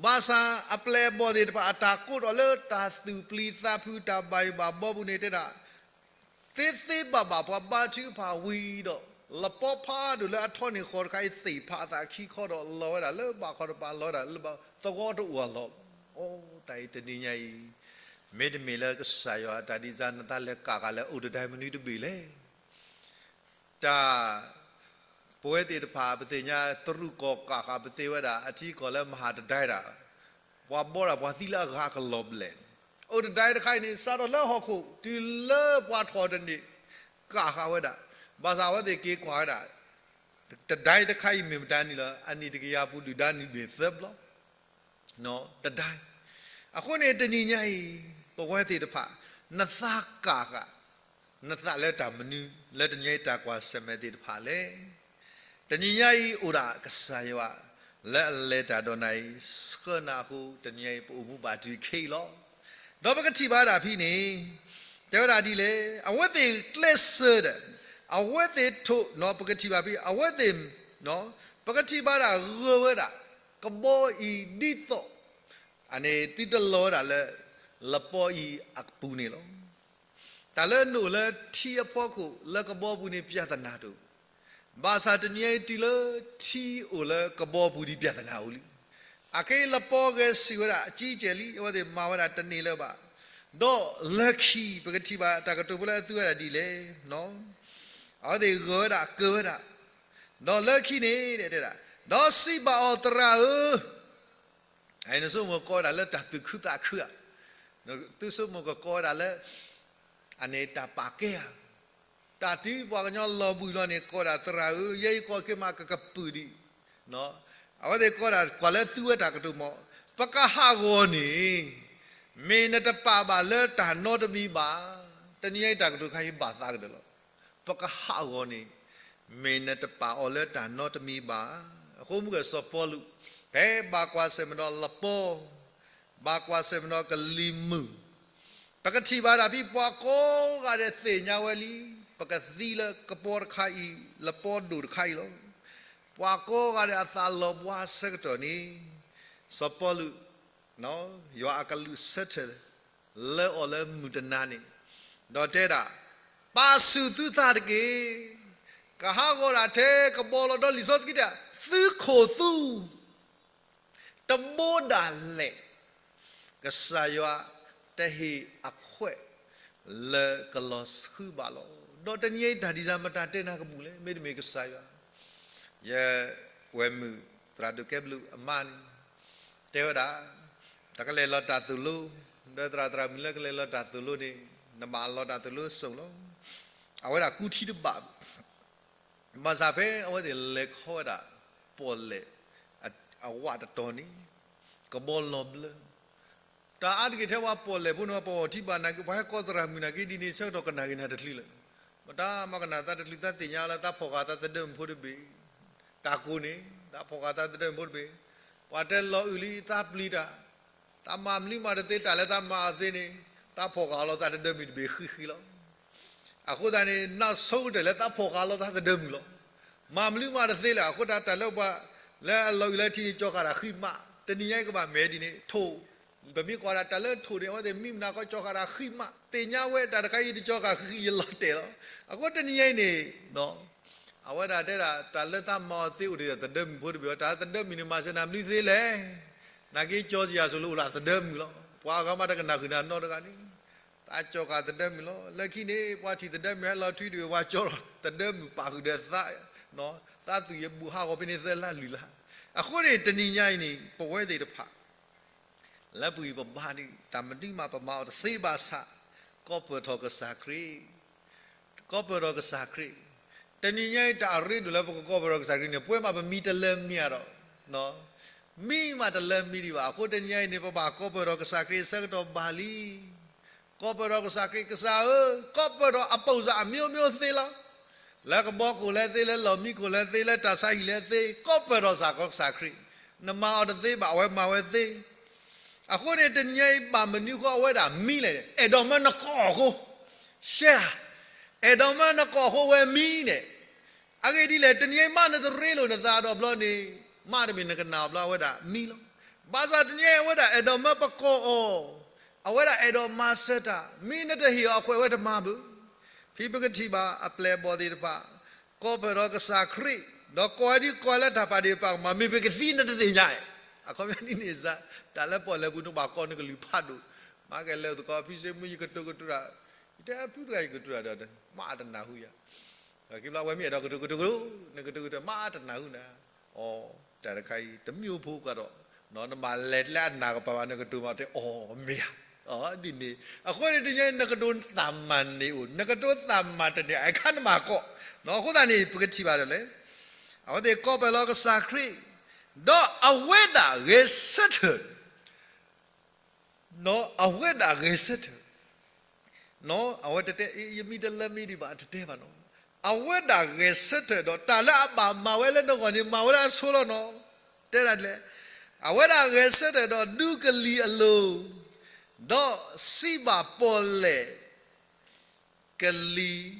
ဘၣ်ဆၣ်အပျဲၢ်အဘီၣ်သ့ၣ်တဖၣ် အတၢ်ကိးထီၣ်လၢတၢ်သူၣ်ပျံၤသးဖုး တၢ်ဘၣ်ယိၣ်ဘၣ်ဘီပူၤန့ၣ်တဲဒၣ် သ့သ့ဘၣ်ဘၣ်ပှၤဘါထုကဖၣ်ဝံၤဒီး လပီဖးဒိၣ်လၢအထီန့ၢ်ဃီတခါအံၤသ့ၣ်ဖးအသးခံခီဒီး လီၤဝဲဒၣ်လၢဘၣ်ခီတပၤ လီၤဝဲဒၣ်လၢဘၣ်သဝီတအိၣ်အလီၢ်လီၤ. အိ တၢ်အံၤတနံၤညါအံၤ မ့တမ့ၢ်လၢကစၢ်ယွၤအတၢ်ဒ်စၢ် နသးလဲၤကးဃာ်လၢအိၣ်တဒၢမနုၤတဘ့ၣ်လဲၣ်. တၢ် ပဝဲသ့ၣ်တဖၣ် ပသ့ၣ်ညါတရူးကီၢ်ကးဃာ်ပသ့ဝဲဒၣ် အထံကီၢ်လၢမဟါတဒၢဒၣ်, ပှၤဘီဒၣ်ပှၤသံလၢအဂၤကလီၤဘျဲၣ်, အိၣ်တဒၢတခါအံၤန့ၣ် စးထီၣ်လၢဟီၣ်ခိၣ် တုၤလၢပှၤထီၣ်တန့ၢ် ကးဃာ်ဝဲဒၣ်, ဘၣ်ဆၣ်အဝဲသ့ၣ်က့ၤကွၢ်ဝဲဒၣ် တဒၢတခါအံၤမ့ၢ်မတၤနံၣ်လၢ အနံၣ်တကယၤပူၤဒုၣ်ဒါနံၣ်ဘ့ၣ်သၢဘျီ တဒၢ. အဃိန့ၣ်တနံၤညါအံၤ ပဝဲသ့ၣ်တဖၣ် နသးကးဃာ် နသးလၢတၢ်မနုၤ လၢတနံၤညါအံၤတၢ်ကွၢ်ဆၢၣ်မဲာ်သ့ၣ်တဖၣ်လဲၣ်. တနံၤညါအံၤအိၣ်ဒၣ်ကစၢ်ယွၤ လၢအလဲၤတၢ်ဒီးနၤအံၤ ဆှၢနၤအဃိ တနံၤညါအံၤ ပအိၣ်မူဘၣ်တုၤခဲအံၤလီၤ. ဒီးပကထံၣ်ဘၣ်ဒၣ်ဖဲန့ၣ် တဲဝဲဒၣ်ဒ်လဲၣ်, အဝဲသ့ၣ်ကျဲးစၢးဒီး အဝဲသ့ၣ်ထိၣ် ပကထံၣ်ဘၣ်ဖဲ အဝဲသ့ၣ် ပကထံၣ်ဘၣ်ဒၣ်ဂၢၢ်ဝဲဒၣ် ကဘီအံၤဒ်သိး အန့ၣ်သုတလီၤဝဲဒၣ်လၢ လပီအံၤအပူၤန့ၣ်လီၤ. တၢ်လၢနအိၣ်လၢထံအဖီခိၣ် လၢကဘီပူၤန့ၣ် ပြဿနာတအိၣ်, ဘၣ်ဆၣ်တနံၤအံၤတုၤလၢထံအိၣ်လၢကဘီပူၤဒံး ပြဿနာအိၣ်လံ. အခဲအံၤလပီဂဲၤဆၢၣ်ဝဲဒၣ် အကံကဲလံ အဝဲသ့ၣ်မၤဝဲဒၣ်တန့ၢ်လၢၤဘၣ်. ဒီးလၢခံ ပကထံၣ်ဘၣ်တၢ်ကတိၤဖိလၢအသူဝဲဒၣ်ဒ်လဲၣ် အဝဲသ့ၣ်ဂၢၢ်ဝဲဒၣ်ကၢၢ်ဝဲဒၣ်, ဒီးလၢခံန့ၣ် တဲဒၣ်, ဒီးစံးဘၣ်အီၤ သရၣ်ဧၢ, နဆိကမိၣ်ကိးဝဲဒၣ်လၢတၢ်သူၣ်ခုသးခုဧါ, သုဆိကမိၣ်ကကိးဝဲဒၣ်လၢ အန့ၣ်တၢ်ပာ်ကဲဧါ, တၢ်တုၤပှၤကညီလီၤဘှံးလီၤန့ၣ် ကိးဒၣ်သရၣ်ဧၢ, ယဲယကိးက့ၤမးကကပုာ်ဒံး, အဝဲသ့ၣ်ကိးဒၣ်ကွၢ်လၢသုဝဲတၢ်ကတိၤမး, ပကဟးဂီၤန့ၣ် မ့ၢ်နတပာ်ဘၣ်လၢတၢ်နီတမံၤဘၣ်. တနံၤညါအံၤတၢ်ကတိၤခါအံၤဘၣ်သးကတၢၢ်လီၤ. ပကဟးဂီၤန့ၣ် မ့ၢ်နတပာ်အီၤလၢတၢ်နီတမံၤဘၣ်. အဃိမုၢ်ဂီၤစီၤပီလူး ဖဲဘၣ်ကွၢ်ဆၢၣ်မဲာ်ဒီးလပီ ဘၣ်ကွၢ်ဆၢၣ်မဲာ်ဒီးကလံၤမုၢ်, ပကထံၣ်ဘၣ်ဒၣ်ဖဲပှၤကိးဂၤဒဲးသ့ၣ်ညါဝဲလံ, ပကသံလၢကပီၤတခါအံၤ, လပီဒိၣ်တခါအံၤလီၤ. ပှၤကိးဂၤဒဲးအသးလီၤဘှါဆၢကတီၢ်န့ၣ်, စီၤပီလူး ယွၤအကလူးဆၢထၢၣ် လၢအီၤလၢမုၢ်တနၤန့ၣ်, ဒီးတဲဒၣ်, ပာ်ဆူၣ်သုသးတက့ၢ်. ကဟးဂီၤဒၣ်ထဲကဘီလီၤဒီးလံာ်စီဆှံတဲ, သုခိၣ်သူ တဘိဒၣ်လဲာ် ကစၢ်ယွၤတဟ့ၣ်အခွဲးလၢကလီၤဆှုဘၣ်လီၤ. ဒီးတနံၤအံၤတၢ်ဒ်လဲၣ်မတၤတဲနၤကဘူၣ်လဲၣ်, မ့တမ့ၢ်ကစၢ်ယွၤ, ယဝဲၢ်မုၢ်သရၣ်ဒိၣ်ကဲဘျုးအမါန့ၣ် တဲဝဲဒၣ်, တၢ်ကလဲၤလီၤတၢ်သိၣ်လိ, ဒီးသရၣ်သရၣ်မုၣ်လၢကလဲၤလီၤတၢ်သိၣ်လိန့ၣ်, နဘၣ်လီၤတၢ်သိၣ်လိစိၤလီၤ. အဝဲဒၣ်ကူထံတဘၣ် ဘၣ်ဆၣ်ဖဲအဝဲသ့ၣ်လဲၤခီဝဲဒၣ် ပီၣ်လဲၣ် အဝးတတီၤန့ၣ်, ကဘီလီၤဘျၢ, တၢ်အါတက့ၢ်ထဲပှၤပီၣ်လဲၣ်ဖိန့ၣ် ပှၤအီၣ်ထံဘၣ်နာ်က့ ပှၤဟဲကိးသရၣ်မုၣ်နာ်က့ဒ်န့ၣ် ဆၢကတီၢ်ကနၣ်က့ၤနၤတချုးလၢၤ, မတၤမၤကနၣ်သးတချုး သးသ့ၣ်ညါလၢသးဖီၣ်ဃာ်သးသဒၢမုၣ်ဖိတဘ့ၣ်, တၢ်ကိၢ်န့ၣ် သးဖီၣ်ဃာ်သးသဒၢမုၣ်ဖိတဘ့ၣ်, ပှၤတဲလီၤအုၣ်လံသးပျံၤတၢ်, သးမၤမနုၤမးတသ့ တၢ်လၢသးမၤအီၤသ့န့ၣ်, သးဖီၣ်ဃာ်လီၤသးသဒၢမုၣ်တဘ့ၣ်ဃံဃံလီၤ. အဃိသတးန့ၣ် နၢ်ဆိကတၢၢ်လၢသးဖီၣ်ဃာ်လီၤသးသဒၢမုၣ်လီၤ. မၤမနုၤမးတသ့လၢၤ အဃိသတးတၢ်လၢပှၤ လၢအလီၤအုၣ်လၢထံန့ၣ် ကၠီၤဃာ်တၢ်ဃံမး, တနံၤညါအံၤကဘၣ်မဲာ်ဒ်န့ၣ် ထိၣ်, ပမ့ၢ်ကွၢ်ဒၣ်တၢ်လၢထိၣ်န့ၣ် အဝဲသ့ၣ်မံမနၤကီ ကၠီၤဃာ်တၢ်ဃံမး, သ့ၣ်ညါဝဲတၢ်တခါအံၤတကၠီၤဃာ်ဃံဃံ ယလီၤတဲာ်လီၤ. အဃိတနံၤညါအံၤန့ၣ် အဝဲဒၣ်တဲဒၣ် တၢ်လၢသးမၤအီၤသ့အိၣ်ဒီးသဒၢမုၣ်ဖိတဘ့ၣ်, တၢ်သဒၢမုၣ်န့ၣ် မၤစၢၤနၤမနုၤသ့လဲၣ်. နာ်က့ကၠီစံယၤစိၤလၢအိၣ်ဒၣ်သဒၢမုၣ်လီၤ. ပှၤအဂၤမးတကနၣ်ဃုာ်နၤနီတဂၤန့ၣ်, သးကၠီၤဃာ်သဒၢမုၣ်လီၤ. လၢခံန့ၣ် ပှၤထံၣ်သဒၢမုၣ်ဟဲလီၤထွံတဘ့ၣ် ပှၤကၠီၤသဒၢမုၣ်ပာ်ဃုာ်ဒီးသး, သးသူၣ်ယဘူၣ်ဟးဂီၤဖဲန့ၣ်သၢလါလွံၢ်လါ. အဃိန့ၣ် တနံၤညါအံၤန့ၣ် ပဝဲသ့ၣ်တဖၣ် လၢပဂံၢ်ပဘါန့ၣ် တၢ်မနုၤမးပမၤအီၤတသ့ဘၣ်ဆၣ်, ကိးပၢၢ်ထီၣ်ကစၢ်ခရံာ်, ကိးပၢၢ်ထီၣ်ကစၢ်ခရံာ်. တနံၤညါအံၤတၢ်အရ့ဒိၣ်လၢပကကိးပၢၢ်ထီၣ်ကစၢ်ခရံာ်န့ၣ် ပဝဲမးပမံတလၢမံအါဒီး, မံမးတလၢမံဒံးဘၣ်. အဃိတနံၤညါအံၤန့ၣ် ပဘၣ်ကိးပၢၢ်ထီၣ်ကစၢ်ခရံာ်အဆၢကတီၢ်ဘၣ်လံ. ကိးပၢၢ်ထီၣ်ကစၢ်ခရံာ်, ကစၢ်ဧၢ, ကိးပၢၢ်ထီၣ်အပူၤစၢ်အမျိုးမျိုးသ့လီၤ. လၢကဘီခိၣ်လဲသ့, လၢလီၢ်မံခိၣ်လဲသ့, လၢတၢ်ဆါဟံၣ်လဲသ့, ကိးပၢၢ်ထီၣ်စ့ၢ်ကီးကစၢ်ခရံာ်. နမၤအီၤတသ့ဘၣ်, အဝဲမၤဝဲသ့. အဃိန့ၣ် တနံၤညါအံၤဘၣ်မနုၤဃိအဝဲဒၣ်မံလဲၣ်, အဲၣ်ဒိးမၢနကိးအဃိ, ရှဲဧါ, အဲၣ်ဒိးမၢနကိးအဃိဝဲမံန့ၣ်. အဂ့ၢ်ဒ်လဲၣ်, တနံၤညါအံၤမးနတရ့လိာ်နသးဒီးဘျီန့ၣ်, မးတမ့ၢ်နကနၣ်အီၤဘျီအဝဲဒၣ်မံလီၤ. ဘၣ်ဆၣ်တနံၤညါအံၤအဝဲဒၣ်အဲၣ်ဒိးမၢပကိးအီၤ, အဝဲဒၣ်အဲၣ်ဒိးမၤစၢၤတၢ်, မ့ၢ်နတဟ့ၣ်အီၤအခွဲးဝဲတမၤဘၣ်. ဖဲပကထံၣ်ဘၣ်အပျဲၢ်အဘီၣ်သ့ၣ်တဖၣ် ကိးပၢၢ်ထီၣ်ကစၢ်ခရံာ်, ဒီးကိးဝဲဒ်ကိးလၢတၢ်ပာ်ဒ့ၣ်ပာ်ကမၣ်, မ့ၢ်ပကသံနတသ့ၣ်ညါဧါ. အခီပညီဒ်န့ၣ်စ့ၢ်, တၢ်လၢပီၣ်လဲၣ်ပူၤန့ၣ်ဘၣ်ကိးနကလုၢ်ဖးဒိၣ်, မၤကလဲၤသကိး ဖံစ့မုၢ်ယကတိၤကတိၤတၢ်, ယတဲဖုတဂၤယကတိၤတၢ်ဒီး မးတနၢ်ဟူယၤ. က့ၤဘျီဝဲမ့ၢ်အဲၣ်ဒိးကတိၤကတိၤကတိၤ, နကတိၤကတိၤမးတနၢ်ဟူနၤ. အိ, တၢ်တခါအံၤ တမံၤအိၣ်ဖိခွါဒီး, နမၤလဲၤလၢအနၢ်ကပၤဘၣ် နကတိၤမးတဲ အိ, မ့ၢ်ဧါ. ဒ်န့ၣ်, အဃိန့ၣ်တနံၤညါအံၤ နကတိၤသးမၤန့ၢ်အိၣ်, နကတိၤသးမၤတန့ၢ် အခါနမၤကိး. အဃိသတးန့ၣ် ပကထံၣ်ဘၣ်ဒီးလဲၣ်, အဝဲသ့ၣ်ကိးပၢၢ်လီၤကစၢ်ခရံာ်, ဒီးအဝဲဒၣ်ဂဲၤဆၢထၢၣ် အဝဲဒၣ်ဂဲၤဆၢထၢၣ်, အဝဲတတဲ ယမံတလၢမံဒံးဘၣ် တတဲဘၣ်နီၤ. အဝဲဒၣ်ဂဲၤဆၢထၢၣ်ဒီး တၢ်လၢအဘၣ်မၤဝဲလၢနဂီၢ်န့ၣ် မၤဝဲလၢအဆိလီၤနီၤ. တဲဒၣ်လဲၣ်, အဝဲဒၣ်ဂဲၤဆၢထၢၣ်ဒီးဒူကလံၤအလိၤ, ဒီးစံးဘၣ်ပီၣ်လဲၣ် ကလံၤ, ဒီး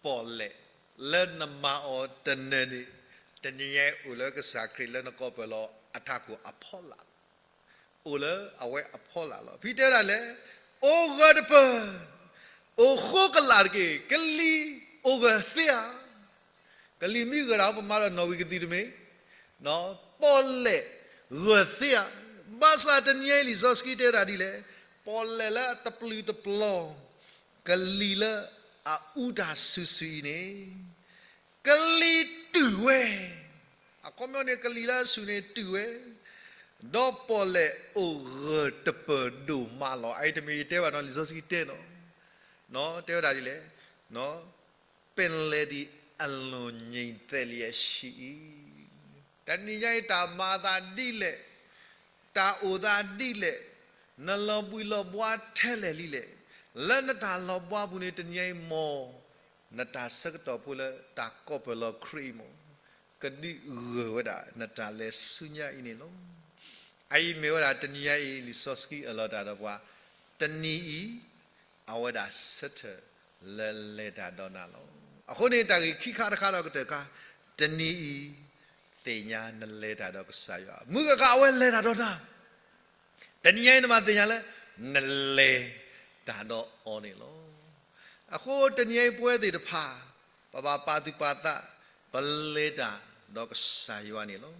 ပီၣ်လဲၣ်, လၢနမၤအီၤတနၢၤန့ၣ်, တနံၤညါအံၤအိၣ်လၢကစၢ်ခရံာ်လၢနကိးပၢၢ်လီၤအထးခိၣ်အဖီလာ်လီၤ. အိၣ်လၢအဝဲအဖီလာ်လီၤ. ဖဲတဲဒၣ်လဲၣ်, အိၣ်ဂၢၢ်တပၢၢ်, အိၣ်ဃိကလာ်တက့ၢ်, ကလံၤအိၣ်ဂၢၢ်သ့ဧါ. ကလံၤမ့ၢ်ဂၢၢ်ဒၣ် ပမၤဒီးနီၣ်ဝံၤကသံၣ်တမ့ၢ်, ပီၣ်လဲၣ်ဂၢၢ်သ့ဧါ. ဘၣ်ဆၣ်တနံၤညါအံၤလံာ်စီဆှံတဲဒၣ်ဒ်လဲၣ်, ပီၣ်လဲၣ်လၢအတပျုာ်တပျီၤ, ကလံၤလၢအအူတၢ်ဆူၣ်ဆူၣ်အံၤန့ၣ်, ကလံၤတူၢ်ဝဲ, အခီပညီန့ၣ် ကလံၤလၢအဆူၣ်န့ၣ်တူၢ်ဝဲ, ဒီးပီၣ်လဲၣ်အိၣ်ဂၢၢ်တပၢၢ်ဒိၣ်မးလီၤ. အအံၤတမ့ၢ်ယတဲဘၣ်နီၤ, လံာ်စီဆှံတဲနီၤ. တဲဝဲဒၣ်ဒ်လဲၣ်, ပင်လယ်သည် အလွန်ငြိမ်သက်လျက်ရှိ၏. တနံၤညါအံၤ တၢ်မၤအသးဒ်လဲၣ်, တၢ်အိၣ်သးဒ်လဲၣ်, နလီၤဘှံးလီၤဘှါထဲလဲၣ်လံလဲၣ်, လၢနတၢ်လီၤဘှါပူၤန့ၣ် တနံၤညါအံၤ မ်နတၢ်ဆၢကတီၢ်ဖိလၢတၢ်ကိးပၢၢ်လီၤခရံာ်အံၤ မ်ကဒုးဂၢၢ်ဝဲဒၣ်နတၢ်လဲၤဆူညါအံၤန့ၣ်လီၤ. အအံၤမ့ၢ်ဝဲဒၣ်တနံၤညါအံၤ လံာ်စီဆှံအၢၣ်လီၤတၢ်ဒီးပှၤ တနံၤအံၤ အဝဲဒၣ်ဆၢထၢၣ်လၢလဲၤတၢ်ဒီးနၤလီၤ. အဃိန့ၣ် တၢ်ဂ့ၢ်ခံခါတခါဒီးကတၢၢ်ခါ, တနံၤအံၤ သ့ၣ်ညါနလဲၤတၢ်ဒီးကစၢ်ယွၤ, မုၢ်ဂၤခါအဝဲလဲၤတၢ်ဒီးနၤ, တနံၤညါအံၤ နဘၣ်သ့ၣ်ညါလၢ နလဲၤတၢ်ဒီးအီၤန့ၣ်လီၤ. အဃိတနံၤအံၤ ပဝဲသ့ၣ်တဖၣ် ပဘၣ်ပာ်သူၣ်ပာ်သး, ပလဲၤတၢ်ဒီးကစၢ်ယွၤန့ၣ်လီၤ.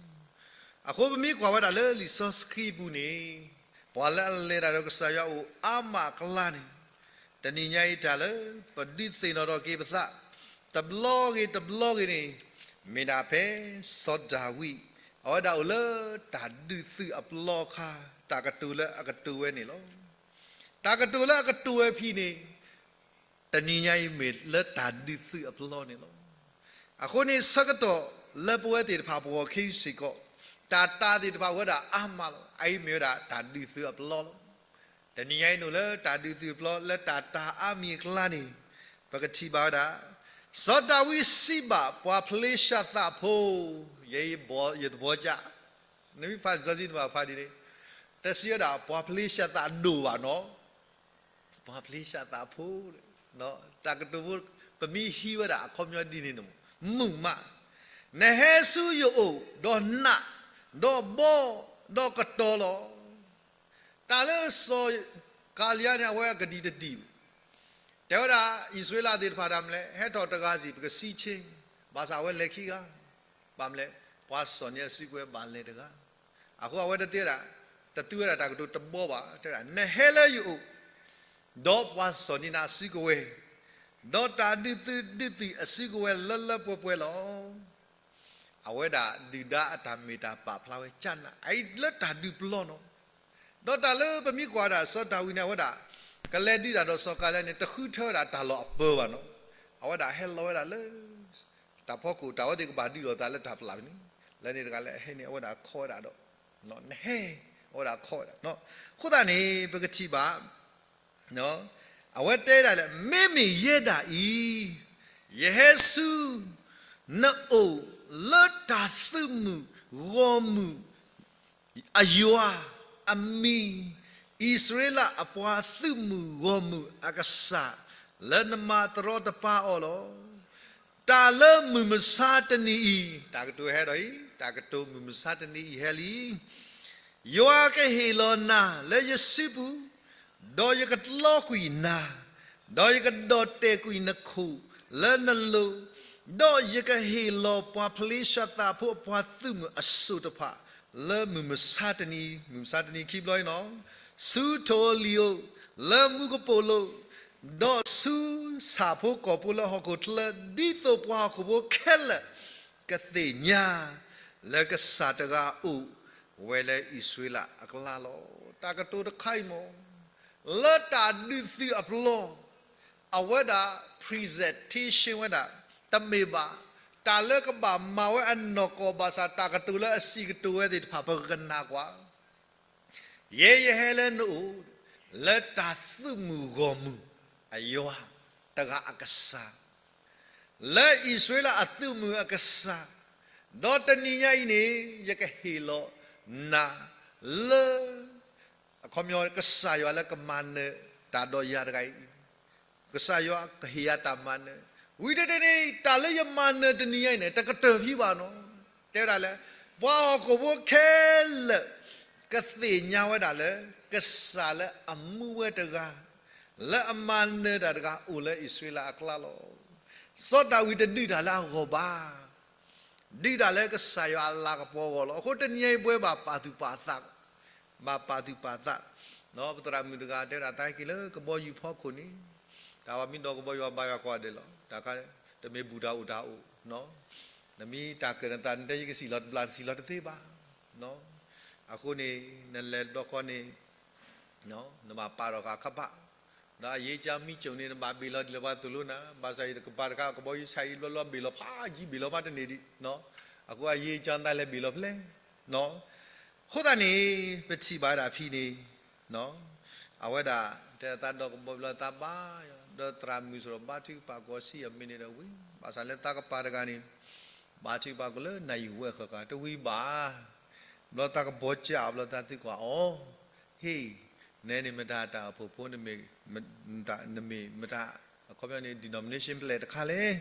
အဃိပမ့ၢ်ကွၢ်ဝဲဒၣ်လၢလံာ်စီဆှံပူၤန့ၣ်, ပှၤလၢအလဲၤတၢ်ဒီးကစၢ်ယွၤအိၣ်အါမးအကျါန့ၣ်, တနံၤညါအံၤ တၢ်လၢပဒုးသ့ၣ်နီၣ်ထီၣ်က့ၤပသး တဘျီဂ့ၤတဘျီဂ့ၤန့ၣ်, မ့ၢ်ဒၣ်ဖဲစီၤဒၤဝံး အဝဲဒၣ်အိၣ်လၢတၢ်ဒုးသုးအပျီအခါ, တၢ်ကတိၤလၢအကတိၤဝဲန့ၣ်လီၤ. တၢ်ကတိၤလၢအကတိၤဝဲဖဲန့ၣ်, တနံၤညါအံၤမ့ၢ်လၢတၢ်ဒုးသုးအပျီန့ၣ်လီၤ. အဃိန့ၣ် ဆၢကတီၢ်လၢပဝဲသ့ၣ်တဖၣ်ပဂီၢ်ခဲအံၤစ့ၢ်ကီး, တၢ်တာ်သ့ၣ်တဖၣ်အိၣ်ဝဲဒၣ်အါမးလီၤ. အအံၤမ့ၢ်ဝဲဒၣ်တၢ်ဒုးသုးအပျီလီၤ. တနံၤညါအံၤန့ၣ်လၢတၢ်ဒုးသုးအပျီလၢတၢ်တာ်အါမံၤအကျါန့ၣ်, ပကထံၣ်ဘၣ်ဝဲဒၣ်, စီၤဒၤဝံးစံးဘၣ်ပှၤဖလ့ၡသးဖိ, ယဲယသဘီက, နမ့ၢ်ဖးစီဆှံနဘၣ်ဖးဒ်န့ၣ်, တစံးဝဲဒၣ်ပှၤဖလ့ၡသးဒိၣ်ဘၣ်နီၤ, ပှၤဖလ့ၡသးဖိ, တၢ်ကတိၤဖိ, ပမ့ၢ်ဟံးဝဲဒၣ်အခီပညီဒ်န့ၣ်န့ၣ်, မုာ်မး, နဟဲဆူယအိၣ်ဒီးနး, ဒီးဘီ, ဒီးကတီၤလီၤ. တၢ်လၢစီၤကၤလံယါန့ၣ် အဝဲအကဒံတဒံ, တဲဝဲဒၣ် အံၣ်စရ့လးသ့ၣ်တဖၣ်တၢ်မလဲၣ်, ဟဲထီၣ်တဂၤစံး ပကစံးဆ့, ဘၣ်ဆၣ်အဝဲလဲၤခံဂၤ, ဘၣ်မလဲၣ်, ပှၤစီၤနံၤအစုကဝဲၤဘၣ်လဲၤတဂၤ, အဃိအဝဲတသ့ဝဲဒၣ်, တသူဝဲဒၣ်တၢ်ကတိၤတဘီဘၣ်, တဲဒၣ် နဟဲလၢယအိၣ်, ဒီးပှၤစီၤနံၤနၤအစုကဝဲၤ, ဒီးတၢ်ဒုးသုးဒုးသုးအစုကဝဲၤလၢလၢပှဲၤပှဲၤလီၤ. အဝဲဒၣ်ဒုၣ်ဒါအတၢ်မ့ၢ်တၢ်ပာ်ဖျါဝဲကနၣ်, အအံၤလၢတၢ်ဒုးပျီနီၤ. ဒီးတၢ်လၢပမ့ၢ်ကွၢ်ဒၣ်စီၤဒၤဝံးန့ၣ် အဝဲဒၣ်, ကလဲၤဒုးတၢ်ဒီးစီၤကၤလံယါန့ၣ် တဃုထၢဝဲဒၣ်တၢ်လီၢ်အပၢဘၣ်နီၤ. အဝဲဒၣ်ဟဲလီၤဝဲဒၣ်လၢ တၢ်ဖီခိၣ် တၢ်ဝဲသ့ၣ်ကဘၣ်ဒုးလိာ်သးလၢတၢ်ပျၢ်န့ၣ်, လၢန့ၣ်တဂၤလၢအဟဲန့ၣ် အဝဲဒၣ်ခီဝဲဒၣ်ဒီး, နဟဲ, အဝဲဒၣ်ခီဝဲဒၣ်, အဃိသတးန့ၣ် ပကထံၣ်ဘၣ် အဝဲတဲဒၣ်လၢ မ့မ့ၢ်ယဲဒၣ်အံၤ, ယဟဲဆူ နအိၣ်လၢတၢ်သုးမုၢ်ဂီၢ်မုၢ်အယွၤ, အမံၤ, အံၣ်စရ့လးအပှၤသုးမုၢ်ဂီၢ်မုၢ်အကစၢ်, လၢနမၤတရီတပါအီၤလီၤ. တၢ်လၢမုၢ်မဆါတနံၤအံၤ, တၢ်ကတိၤဟဲဒီးအံၤ, တၢ်ကတိၤမုၢ်မဆါတနံၤအံၤဟဲလံ ယွၤကဟ့ၣ်လီၤနၤလၢယစုပူၤ, ဒီးယကတလီကွံာ်နၤ, ဒီးယကဒီၣ်တဲာ်ကွံာ်နခိၣ်လၢနလိၤ, ဒီးယကဟ့ၣ်လီၤပှၤဖလ့ၡသးဖိအပှၤသုးမုၢ်အစိၣ်တဖၣ် လၢမုၢ်မဆါတနံၤ, မုၢ်မဆါတနံၤခံဘျီအံၤနီၤ, ဆူထိၣ်ဧလံၤဧိၤ, လၢမူကပိာ်လိၤ, ဒီးဆူဆၣ်ဖိကီၢ်ဖိလၢဟီၣ်ခိၣ်ချၢ, ဒ်သိးပှၤဟီၣ်ခိၣ်ဖိခဲလၢာ် ကသ့ၣ်ညါ လၢကစၢ်တဂၤအိၣ်ဝဲလၢအံၣ်စရ့လးအကျါလီၤ. တၢ်ကတိၤတခါအံၤမ့ၢ် လၢတၢ်ဒုးသုးအပျီ, အဝဲဒၣ် presentation ဝဲဒၣ်, တမ့ၢ်ဘၣ်, တၢ်လၢကဘၣ်မၤဝဲအနီၢ်ကီၢ်ဘၣ်ဆၣ် တၢ်ကတိၤလၢအစံးကတိၤဝဲသ့ၣ်တဖၣ် ပကကနၣ်ကွၢ် ယဲယဟဲလၢနအိၣ်, လၢတၢ်သုးမုၢ်ဂီၢ်မုၢ်အယွၤတဂၤအကစၢ်, လၢအံၣ်စရ့လးအသုးမုၢ်အကစၢ်, ဒီးတနံၤညါအံၤန့ၣ် ယကဟ့ၣ်လီၤနၤလၢ အခီပညီ ကစၢ်ယွၤလၢကမၤနၢၤတၢ်ဒီးယၤတဂၤအံၤ, ကစၢ်ယွၤကဟ့ၣ်ယၤတၢ်မၤနၢၤ, ဝံၤတန့ၣ် တၢ်လၢယမၤနၢၤတနံၤညါအံၤန့ၣ် တကတၢၢ်ဖံးဘၣ်နီၤ, တဲဝဲဒၣ်လၢ ပှၤဟီၣ်ခိၣ်ဖိခဲလၢာ် ကသ့ၣ်ညါဝဲဒၣ်လၢ ကစၢ်လၢအမူဝဲတဂၤ, လၢအမၤနၢၤတၢ်တဂၤ အိၣ်လၢအံၣ်စရ့လးအကျါလီၤ. စီၤဒၤဝံးတဒုးတၢ်လၢအဂီၢ်ဘၣ်, ဒုးတၢ်လၢကစၢ်ယွၤအလၤကပီၤအဂီၢ်လီၤ. အဃိတနံၤညါအံၤ ပဝဲဘၣ်ပာ်သူၣ်ပာ်သး, ဘၣ်ပာ်သူၣ်ပာ်သး, ပသရၣ်မုၣ်တဂၤတဲဒၣ် သးဟဲက့ၤလၢကဘီယူၤဖီခိၣ်န့ၣ်, တၢ်ဝဲမ့ၢ်ဒီးကဘီယူၤဘါယွၤကိးဂၤဒဲးလီၤ. တၢ်ခါ တမ့ၢ်ဘူၣ်တၢ်အိၣ်တၢ်အိၣ်, နမ့ၢ်တၢ်ကၢၣ်နသး နတဲယကစံၣ်လီၤတဘျီ တစံၣ်လီၤတသ့ဘၣ်. အဃိန့ၣ် နလဲၤတဘျီဃီန့ၣ် နဘၣ်ပာ်ထီၣ်ဃာ်ခါဘၣ်, ဒီးအရေးကြီးမီးကျိုင်န့ၣ် နဘၣ်ဘ့ၣ်လီၤဒ်လဲၣ်ပှၤသိၣ်လိနၤ, ဘၣ်ဆၣ်ယကပၤတခါ ကဘီယူၤဆါအံၤဘျီဘျီဘ့ၣ်လီၤဖးယံၤ ဘ့ၣ်လီၤမးတန့ၢ်ဒံး, အဃိအရေးကြီးတၢ်လဲၣ်ဘ့ၣ်လီၤဖဲလဲၣ်. အဃိသတးန့ၣ် ပထံၣ်ဘၣ်ဒၣ်ဖဲန့ၣ် အဝဲဒၣ်တဲသးဒီးကဘီယူၤလီၤသးဘါ, ဒီးသရၣ်မုၣ်စရီဘါထုကဖၣ်ကီၢ်စံယၤမ့ၢ်န့ၣ်ဒီးဝံၤ ဘၣ်ဆၣ်လၢသးကပၤတဂၤန့ၣ် ဘါထုကဖၣ်ကီၢ်လၢနၢ်ယံၤဝဲဃၣ်ဃၣ်တဝံၤဘၣ်. ဘျီသးကဘီကၠးအဘျီသးသံကွၢ်အီၤ, ဟ့ၣ်, နဲန့ၣ်မတၤတၢ်အိၣ်ဖှိၣ်ဖိ နမ့ၢ်မတၤ အခီပညီန့ၣ် denomination ဖဲလဲၣ်တခါလဲၣ်,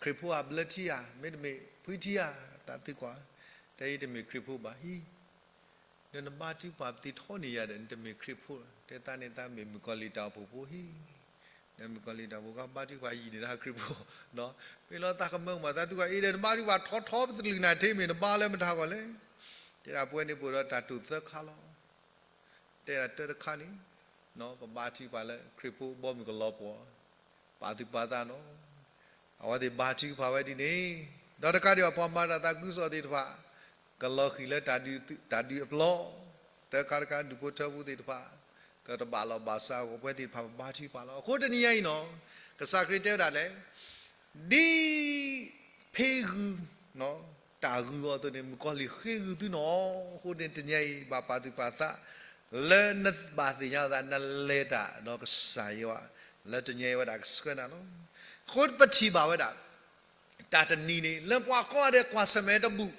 ခရံာ်ဖိဧါ ဘျၢထံဧါ မ့တမ့ၢ်ဖှံထံဧါ, သးသံကွၢ်, တဲအံၤတမ့ၢ်ခရံာ်ဖိဘၣ်ဟံၣ်, ဒီးနဘါထုကဖၣ်ပသံထီန့ၢ်ယၤဒီး နတမ့ၢ်ခရံာ်ဖိ, တဲသးန့ၣ်သးမ့ၢ်မုၣ်ကီၤလံၢ်တၢ်အိၣ်ဖှိၣ်ဖိဟံၣ်, နမုၣ်ကီၤလံၢ်တၢ်အိၣ်ဖှိၣ်ကဘါထုကဖၣ်ယံၤန့ၣ်တၢ်ခရံာ်ဖိ, မ့ၢ်လီၤသးကမၢကမၣ်သးသံကွၢ်အံၤဒီး နဘါထုကဖၣ်ထီထီပတလုၢ်နၤထဲမ့ၢ် နဘါလၢမတၤဂီၢ်လဲၣ်, တဲဒၣ်ပဝဲန့ၣ်ပအိၣ်ဒီးတၢ်တိာ်သၢခါလီၤ. တဲဒၣ်တၢတခါန့ၣ် ပဘါထုကဖၣ်လၢခရံာ်ဖိဘီမုၢ်ကလီၤပှီၢ်, ပာ်သူၣ်ပာ်သးနီၤ, အဝဲသ့ၣ်ဘါထုကဖၣ်ဝဲဒ်န့ၣ်, ဒီးတကးဒံးဘၣ်ပှၤမၤတၢ်သးခုကစီၣ်သ့ၣ်တဖၣ် ကလီၤဃံၤလၢ တၢ်ဒုးအပျီ, သၢခါတခါဒူၣ်ဖိထၢဖိသ့ၣ်တဖၣ် ကတဘၣ်လီၤဘၣ်စးအဂီၢ် ပဝဲသ့ၣ်တဖၣ်ပဘါထုကဖၣ်လီၤ. အဃိတနံၤညါအံၤနီၤ ကစၢ်ခရံာ်တဲဝဲဒၣ်လဲၣ် ဒ်ဖ့ဂုၤ တၢ်ဂုၤအီၤအသိးန့ၣ် မုၣ်ကီၤလံၢ်ဃ့ဂုၤသုနီၤ. အဃိန့ၣ်တနံၤအံၤ ဘၣ်ပာ်သူၣ်ပာ်သး လၢနဘၣ်သ့ၣ်ညါလီၤသး နလဲၤတၢ်ဒီးကစၢ်ယွၤ လၢတနံၤအံၤဝဲဒၣ်ကဆှၢနၤလီၤ. အဃိပထံၣ်ဘၣ်ဝဲဒၣ် တၢ်တနံၤန့ၣ် လၢပှၤကိးဂၤဒဲးကွၢ်ဆၢၣ်မဲာ်တဘူၣ်,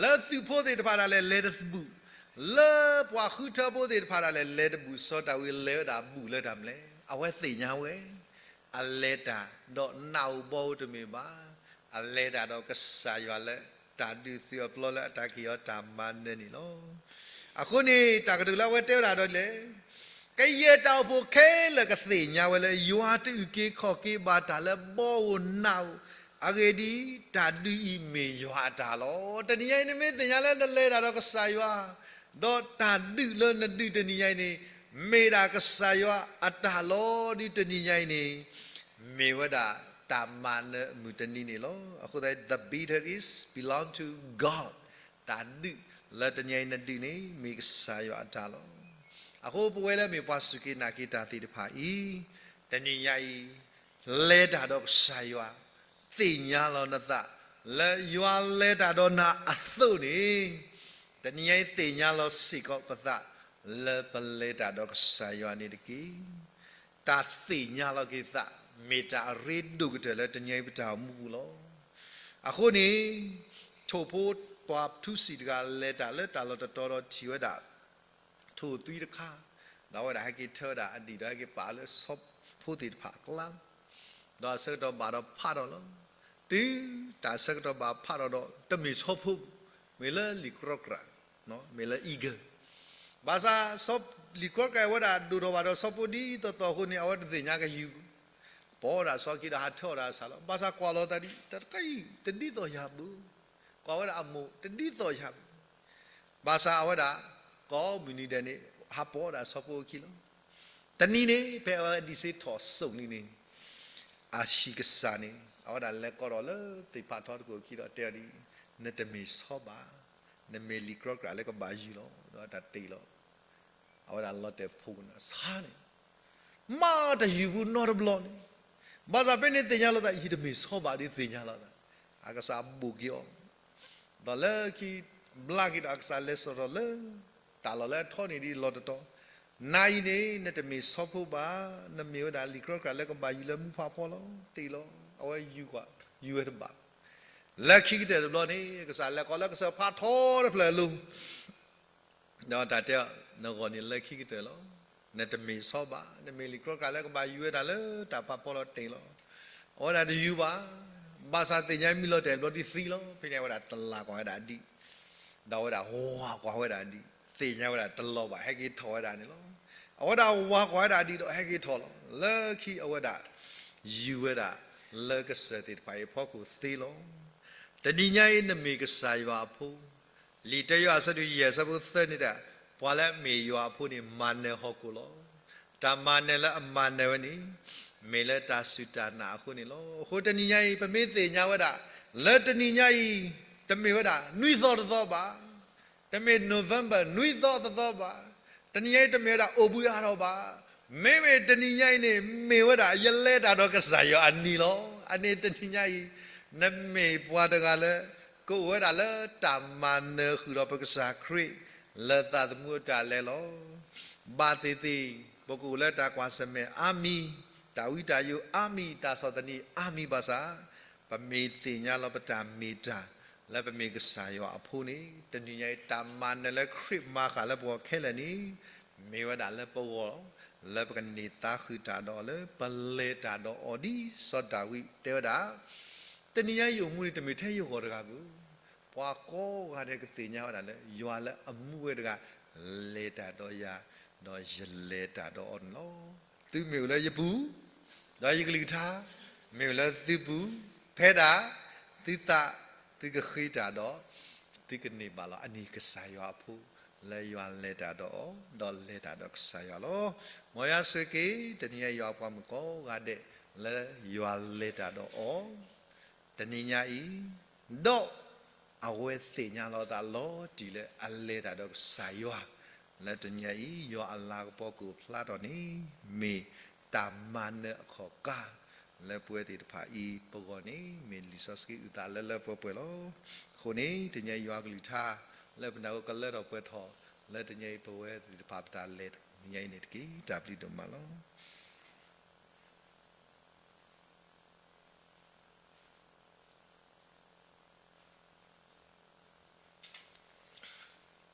လၢသုးဖိသ့ၣ်တဖၣ်ဒၣ်လဲာ်လဲၤတဘူၣ်, လၢပှၤဃုထၢဖိသ့ၣ်တဖၣ်ဒၣ်လဲာ်လဲၤတဘူၣ် စီၤဒၤဝံးလဲၤဝဲဒၣ်ဘူၣ်လၢတၢ်မနုၤလဲၣ်. အဝဲသ့ၣ်ညါဝဲ အလဲၤတၢ် ဒီးနးဧိၤဘီဧိၤတမ့ၢ်ဘၣ်, အလဲၤတၢ်ဒီးကစၢ်ယွၤလၢ တၢ်ဒုးသုးအပျီလၢအတၢ်က့ၢ်အီၤတၢ်မၤနၢၤန့ၣ်လီၤ. အဃိန့ၣ် တၢ်ကတိၤလၢအဝဲတဲဝဲဒၣ်ဒီးလဲၣ်, ကယဲၢ်တၢ်အိၣ်ဖှိၣ်ခဲလၢာ်ကသ့ၣ်ညါဝဲလၢ ယွၤတအုၣ်က့ၤခီၣ်က့ၤဘၣ်တၢ်လၢဘီဧိၤနးဧိၤ, အဂ့ၢ်ဒ်အံၤ, တၢ်ဒုးအံၤမ့ၢ်ယွၤအတၢ်လီၤ. တနံၤညါအံၤ နမ့ၢ်သ့ၣ်ညါလၢနလဲၤတၢ်ဒီးကစၢ်ယွၤ, ဒီးတၢ်ဒုးလၢနဒုးတနံၤညါအံၤန့ၣ် မ့ၢ်ဒၣ်ကစၢ်ယွၤအတၢ်လီၤ. ဒ်တနံၤညါအံၤန့ၣ် မ့ၢ်ဝဲဒၣ်တၢ်မၤနၢၤအမုၢ်တနံၤန့ၣ်လီၤ. အဃိသတး the victory is belong to God. တၢ်ဒုးလၢတနံၤညါအံၤနဒုးန့ၣ် မ့ၢ်ကစၢ်ယွၤအတၢ်လီၤ. အဃိပဝဲလၢမ့ၢ်ပှၤစူၢ်က့ၤနာ်က့ၤတၢ်သ့ၣ်တဖၣ်အံၤ, တနံၤညါအံၤ လဲၤတၢ်ဒီးကစၢ်ယွၤ, သ့ၣ်ညါလီၤနသး လၢယွၤလဲၤတၢ်ဒီးနၤအသိးန့ၣ်, တနံၤညါအံၤသ့ၣ်ညါလီၤစ့ၢ်ကီးပသး လၢပလဲၤတၢ်ဒီးကစၢ်ယွၤန့ၣ်တက့ၢ်. တၢ်သ့ၣ်ညါလီၤက့ၤသး မ့ၢ်တၢ်အရ့ဒိၣ်ကတၢၢ်လၢတနံၤညါအံၤပတၢ်အိၣ်မူပူၤလီၤ. အဃိန့ၣ် ထိၣ်ဖိပှၤထူစံးတဂၤလဲၤတၢ်လၢတၢ်လီၢ်တတီၤဒီးထံၣ်ဝဲဒၣ် ထိၣ်သွံတခါ, ဒီးအဝဲဒၣ်ဟဲက့ၤထၢဝဲဒၣ်အဒံၣ်ဒီးဟဲက့ၤပာ်လၢဆီဖိသ့ၣ်တဖၣ်အကျါလီၤ. ဒီးအဆၢကတီၢ်ဘၣ်ဒီးဖးထီၣ်လီၤ. တုၤတၢ်ဆၢကတီၢ်ဘၣ်ဖးထီၣ်ဒီး တမ့ၢ်ဆီဖိ, မ့ၢ်လၢလံာ်ကြီကြၣ်, မ့ၢ်လၢ eagle. ဘၣ်ဆၣ် လံာ်ကြီကြၣ်ဝဲဒၣ်ဒိၣ်ထီၣ်ဘၣ်ဒီးဆီဖိဒ်သိးသိးအဃိန့ၣ် အဝဲတသ့ၣ်ညါကယူၤ, ပိာ်ဒၣ်ဆီခံဒီးဟးထၢအီၤဒီးအဆၣ်လီၤ. ဘၣ်ဆၣ်ကွၢ်လီၤသးဒ် တၢ်တခါအံၤ တဒ်သိးယၤဘၣ်, ကွၢ်ဝဲဒၣ်အမိၢ် တဒ်သိးယၤဘၣ်. ဘၣ်ဆၣ်အဝဲဒၣ် ကိးမုၢ်နံၤဒဲးန့ၣ် ဟးပိာ်ဒၣ်ဆီဖိအခံလီၤ. တနံၤန့ၣ် ဖဲအဝဲဒၣ်စ့ထီၣ်စိၣ်လံန့ၣ် အဟံၣ်ကစၢ်န့ၣ် အဝဲဒၣ်လဲၤကိးထီၣ်လၢသ့ၣ်ဖးထီတကိၢ်အခံဒီးတဲအီၤဒ်အံၤ, နတမ့ၢ်ဆီဘၣ်, နမ့ၢ်လံာ်ကြီကြၣ်လၢကဘၣ်ယူၤလီၤ. ဒီးတၢ်တ့ၢ်လီၤ. အဝဲဒၣ်လီၤတဲာ်ဖိကနၣ်ဆါန့ၣ် မ့ၢ်တယူၤဘူးနီတဘျီန့ၣ်, ဘၣ်ဆၣ်ဖဲန့ၣ်သ့ၣ်ညါလီၤသး ယတမ့ၢ်ဆီဘၣ်ဒ်သ့ၣ်ညါလီၤသး, အကစၢ်ဘိၣ်က့ၤအီၤ, ဒီးလၢခံ ဘျါက့ၤဒီးအကစၢ်လဲၤစိာ်ထီၣ်လၢ တၢ်လီၢ်လၢအထီန့ၣ်ဒ်လီၤတတီၤ, နၤအံၤန့ၣ် နတမ့ၢ်ဆီဖိဘၣ်, နမ့ၢ်ဝဲဒၣ်လံာ်ကြီကြၣ်လၢကဘၣ်ယူၤလၢမူဖးဖီလီၤ. တ့ၢ်လီၤ. အဝဲယူၤကွၢ် ယူၤဝဲတဘၣ်. လၢခံကတၢၢ်တဘျီန့ၣ် ကစၢ်လဲၤကိးလၢကစၢၢ်ဖးထီတဖျၢၣ်အလိၤ ဒီးတၢ်တဲအီၤ, နဂီၢ်န့ၣ်လၢခံကတၢၢ်လီၤ. နတမ့ၢ်ဆီဘၣ်, နမ့ၢ်လံာ်ကြီကြၣ်လၢကဘၣ်ယူၤဝဲဒၣ်လၢတၢ်ဖးဖီလီၤ. တ့ၢ်လီၤ. အဝဲဒၣ်တယူၤဘၣ်. ဘၣ်ဆၣ်သ့ၣ်ညါမ့ၢ်လီၤတဲာ်တဘျီဒ်သံလီၤ. ဖဲန့ၣ်အဝဲဒၣ်တလၢ်ကွၢ်ဝဲဒၣ်ဒံး, ဒီးအဝဲဒၣ်ဝၤကွၢ်ဝဲဒၣ်ဒံး, သ့ၣ်ညါဝဲဒၣ်တလီၤဘၣ် ဟဲက့ၤထီၣ်ဝဲဒၣ်န့ၣ်လီၤ. အဝဲဒၣ်ဝၤကွၢ်ဝဲဒၣ်ဒံးဒီးဟဲက့ၤထီၣ်လီၤ. လၢခံအဝဲဒၣ် ယူၤဝဲဒၣ်လၢကစၢၢ်သ့ၣ်တဖၣ်အံၤအဖီခိၣ်သ့လီၤ. တနံၤညါအံၤနမ့ၢ်ကစၢ်ယွၤအဖိ, လံာ်တ့ယိၤဟၣ်အဆၢဒိၣ်ယဲၢ်အဆၢဖိသၢန့ၣ်ဒၣ်, ပှၤလၢအမ့ၢ်ယွၤအဖိန့ၣ် မၤနၢၤဟီၣ်ခိၣ်လီၤ. တၢ်မၤနၢၤလၢအမၤနၢၤဝဲန့ၣ် မ့ၢ်လၢတၢ်စူၢ်တၢ်နာ်အဃိန့ၣ်လီၤ. အဃိတနံၤညါအံၤ ပမ့ၢ်သ့ၣ်ညါဝဲဒၣ် လၢတနံၤညါအံၤ တမ့ၢ်ဝဲဒၣ် နွံသီတသီဘၣ်. တမ့ၢ် November နွံသီတသီဘၣ်. တနံၤညါအံၤတမ့ၢ်ဝဲဒၣ်အိၣ်ဘှံးအါထီၣ်ဘၣ်. မ့မ့ၢ်တနံၤညါအံၤန့ၣ် မ့ၢ်ဝဲဒၣ် ယလဲၤတၢ်ဒီးကစၢ်ယွၤအနံၤလီၤ. အန့ၣ်တနံၤညါအံၤ နမ့ၢ်ပှၤတဂၤလၢ ကအိၣ်ဝဲဒၣ်လၢတၢ်မၤနၢၤဃုာ်ဒီးပကစၢ်ခရံာ် လၢသးသမူအတၢ်လဲၤလီၤ. ဘၣ်သ့ၣ်သ့ၣ် ပကအိၣ်လၢတၢ်ကွၢ်ဆၢၣ်မဲာ်အါမံၤ, တၢ်ဝံတၢ်ယိးအါမံၤ, တၢ်ဆီၣ်သနံးအါမံၤဘၣ်ဆၣ်, ပမ့ၢ်သ့ၣ်ညါလီၤပတၢ်မ့ၢ်တၢ် လၢပမ့ၢ်ကစၢ်ယွၤအဖိန့ၣ် တနံၤညါအံၤ တၢ်မၤနၢၤလၢခရံာ်မၤဃာ်လၢပဂီၢ်ခဲလၢာ်န့ၣ် မ့ၢ်ဝဲဒၣ်လၢပဂီၢ် လၢပကန့ၢ်သါဃုာ်တၢ်ဒီးအီၤ လၢပလဲၤတၢ်ဒီးအီၤ ဒ်စီၤဒၤဝံးတဲဝဲဒၣ်, တနံၤညါယအိၣ်မူန့ၣ် တမ့ၢ်ထဲယဂီၢ်တဂၤဘၣ်. ပှၤကိးဂၤဒဲးကသ့ၣ်ညါဝဲဒၣ်လၢ ယွၤလၢအမူဝဲတဂၤ လဲၤတၢ်ဒီးယၤ, ဒီးယလဲၤတၢ်ဒီးအီၤန့ၣ်လီၤ. သုမ့ၢ်အိၣ်လၢယပူၤ, ဒီးယကလုၢ်ကထါ မ့ၢ်အိၣ်လၢသုပူၤ, ဖဲဒၣ် သုသး သုကဃ့တၢ်ဒီး သုကန့ၢ်ဘၣ်လီၤ. အန့ၣ်ကစၢ်ယွၤအဖိ လၢယွၤလဲၤတၢ်ဒီးအီၤ ဒီးလဲၤတၢ်ဒီးကစၢ်ယွၤလီၤ. မ်ယွၤဆိၣ်ဂ့ၤ တနံၤညါအံၤ ယွၤအပှၤမုၣ်ကိးဂၤဒဲး လၢယွၤလဲၤတၢ်ဒီးအီၤ တနံၤညါအံၤ, ဒီး အဝဲသ့ၣ်ညါလီၤအသးလီၤတံၢ်လၢအလဲၤတၢ်ဒီးကစၢ်ယွၤ, လၢတနံၤညါအံၤ ယွၤအလၤကပီၤကအိၣ်ဖျါထီၣ်န့ၣ် မ့ၢ်တၢ်မၤနၢၤအခီၣ်ကါ လၢပဝဲသ့ၣ်တဖၣ်အံၤပဂီၢ်န့ၣ် မ့ၢ်လံာ်စီဆှံအုၣ်သးလၢလၢပှဲၤပှဲၤလီၤ. အဃိန့ၣ် တနံၤညါအံၤယွၤကလုၢ်ကထါ လၢပနၢ်ဟူကလၢထီၣ်ပှဲၤထီၣ် လၢတနံၤညါအံၤပဝဲသ့ၣ်တဖၣ်ပတၢ်လဲၤတနံၤညါအံၤန့ၣ်တက့ၢ်. တၢ်ဘျုးဒိၣ်မးလီၤ.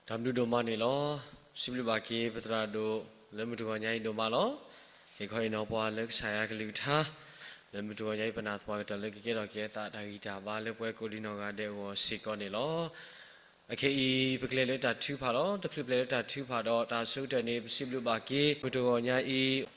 တၢ်ဘျုးဒိၣ်မးန့ၣ်လီၤ. စံးဘျုးဘၣ်က့ၤပသရၣ်ဒိၣ် လၢမုၢ်တဂီၤညါအံၤဒိၣ်မးလီၤ. ဟ့ၣ်ခီဟ့ၣ်နီၤပှၤလၢကစၢ်ယွၤကလုၢ်ကထါ လၢမုၢ်တဂီၤညါအံၤ ပနၢ်သပှၢ်ကတၢၢ်လၢကကဲထီၣ်ကဲသးတၢ်ဂံၢ်တၢ်ဘါလၢပဝဲကိးဒံနီၢ်ဂၤဒဲးအဂီၢ်စ့ၢ်ကီးန့ၣ်လီၤ. အခဲအံၤ ပကလဲၤလၢတၢ်ထုကဖၣ်လီၤ. တချုးပလဲၤလၢတၢ်ထုကဖၣ်ဒီး တၢ်အဆိကတၢၢ်န့ၣ် ပစံးဘျုးဘၣ်က့ၤ မုၢ်တဂီၤညါအံၤ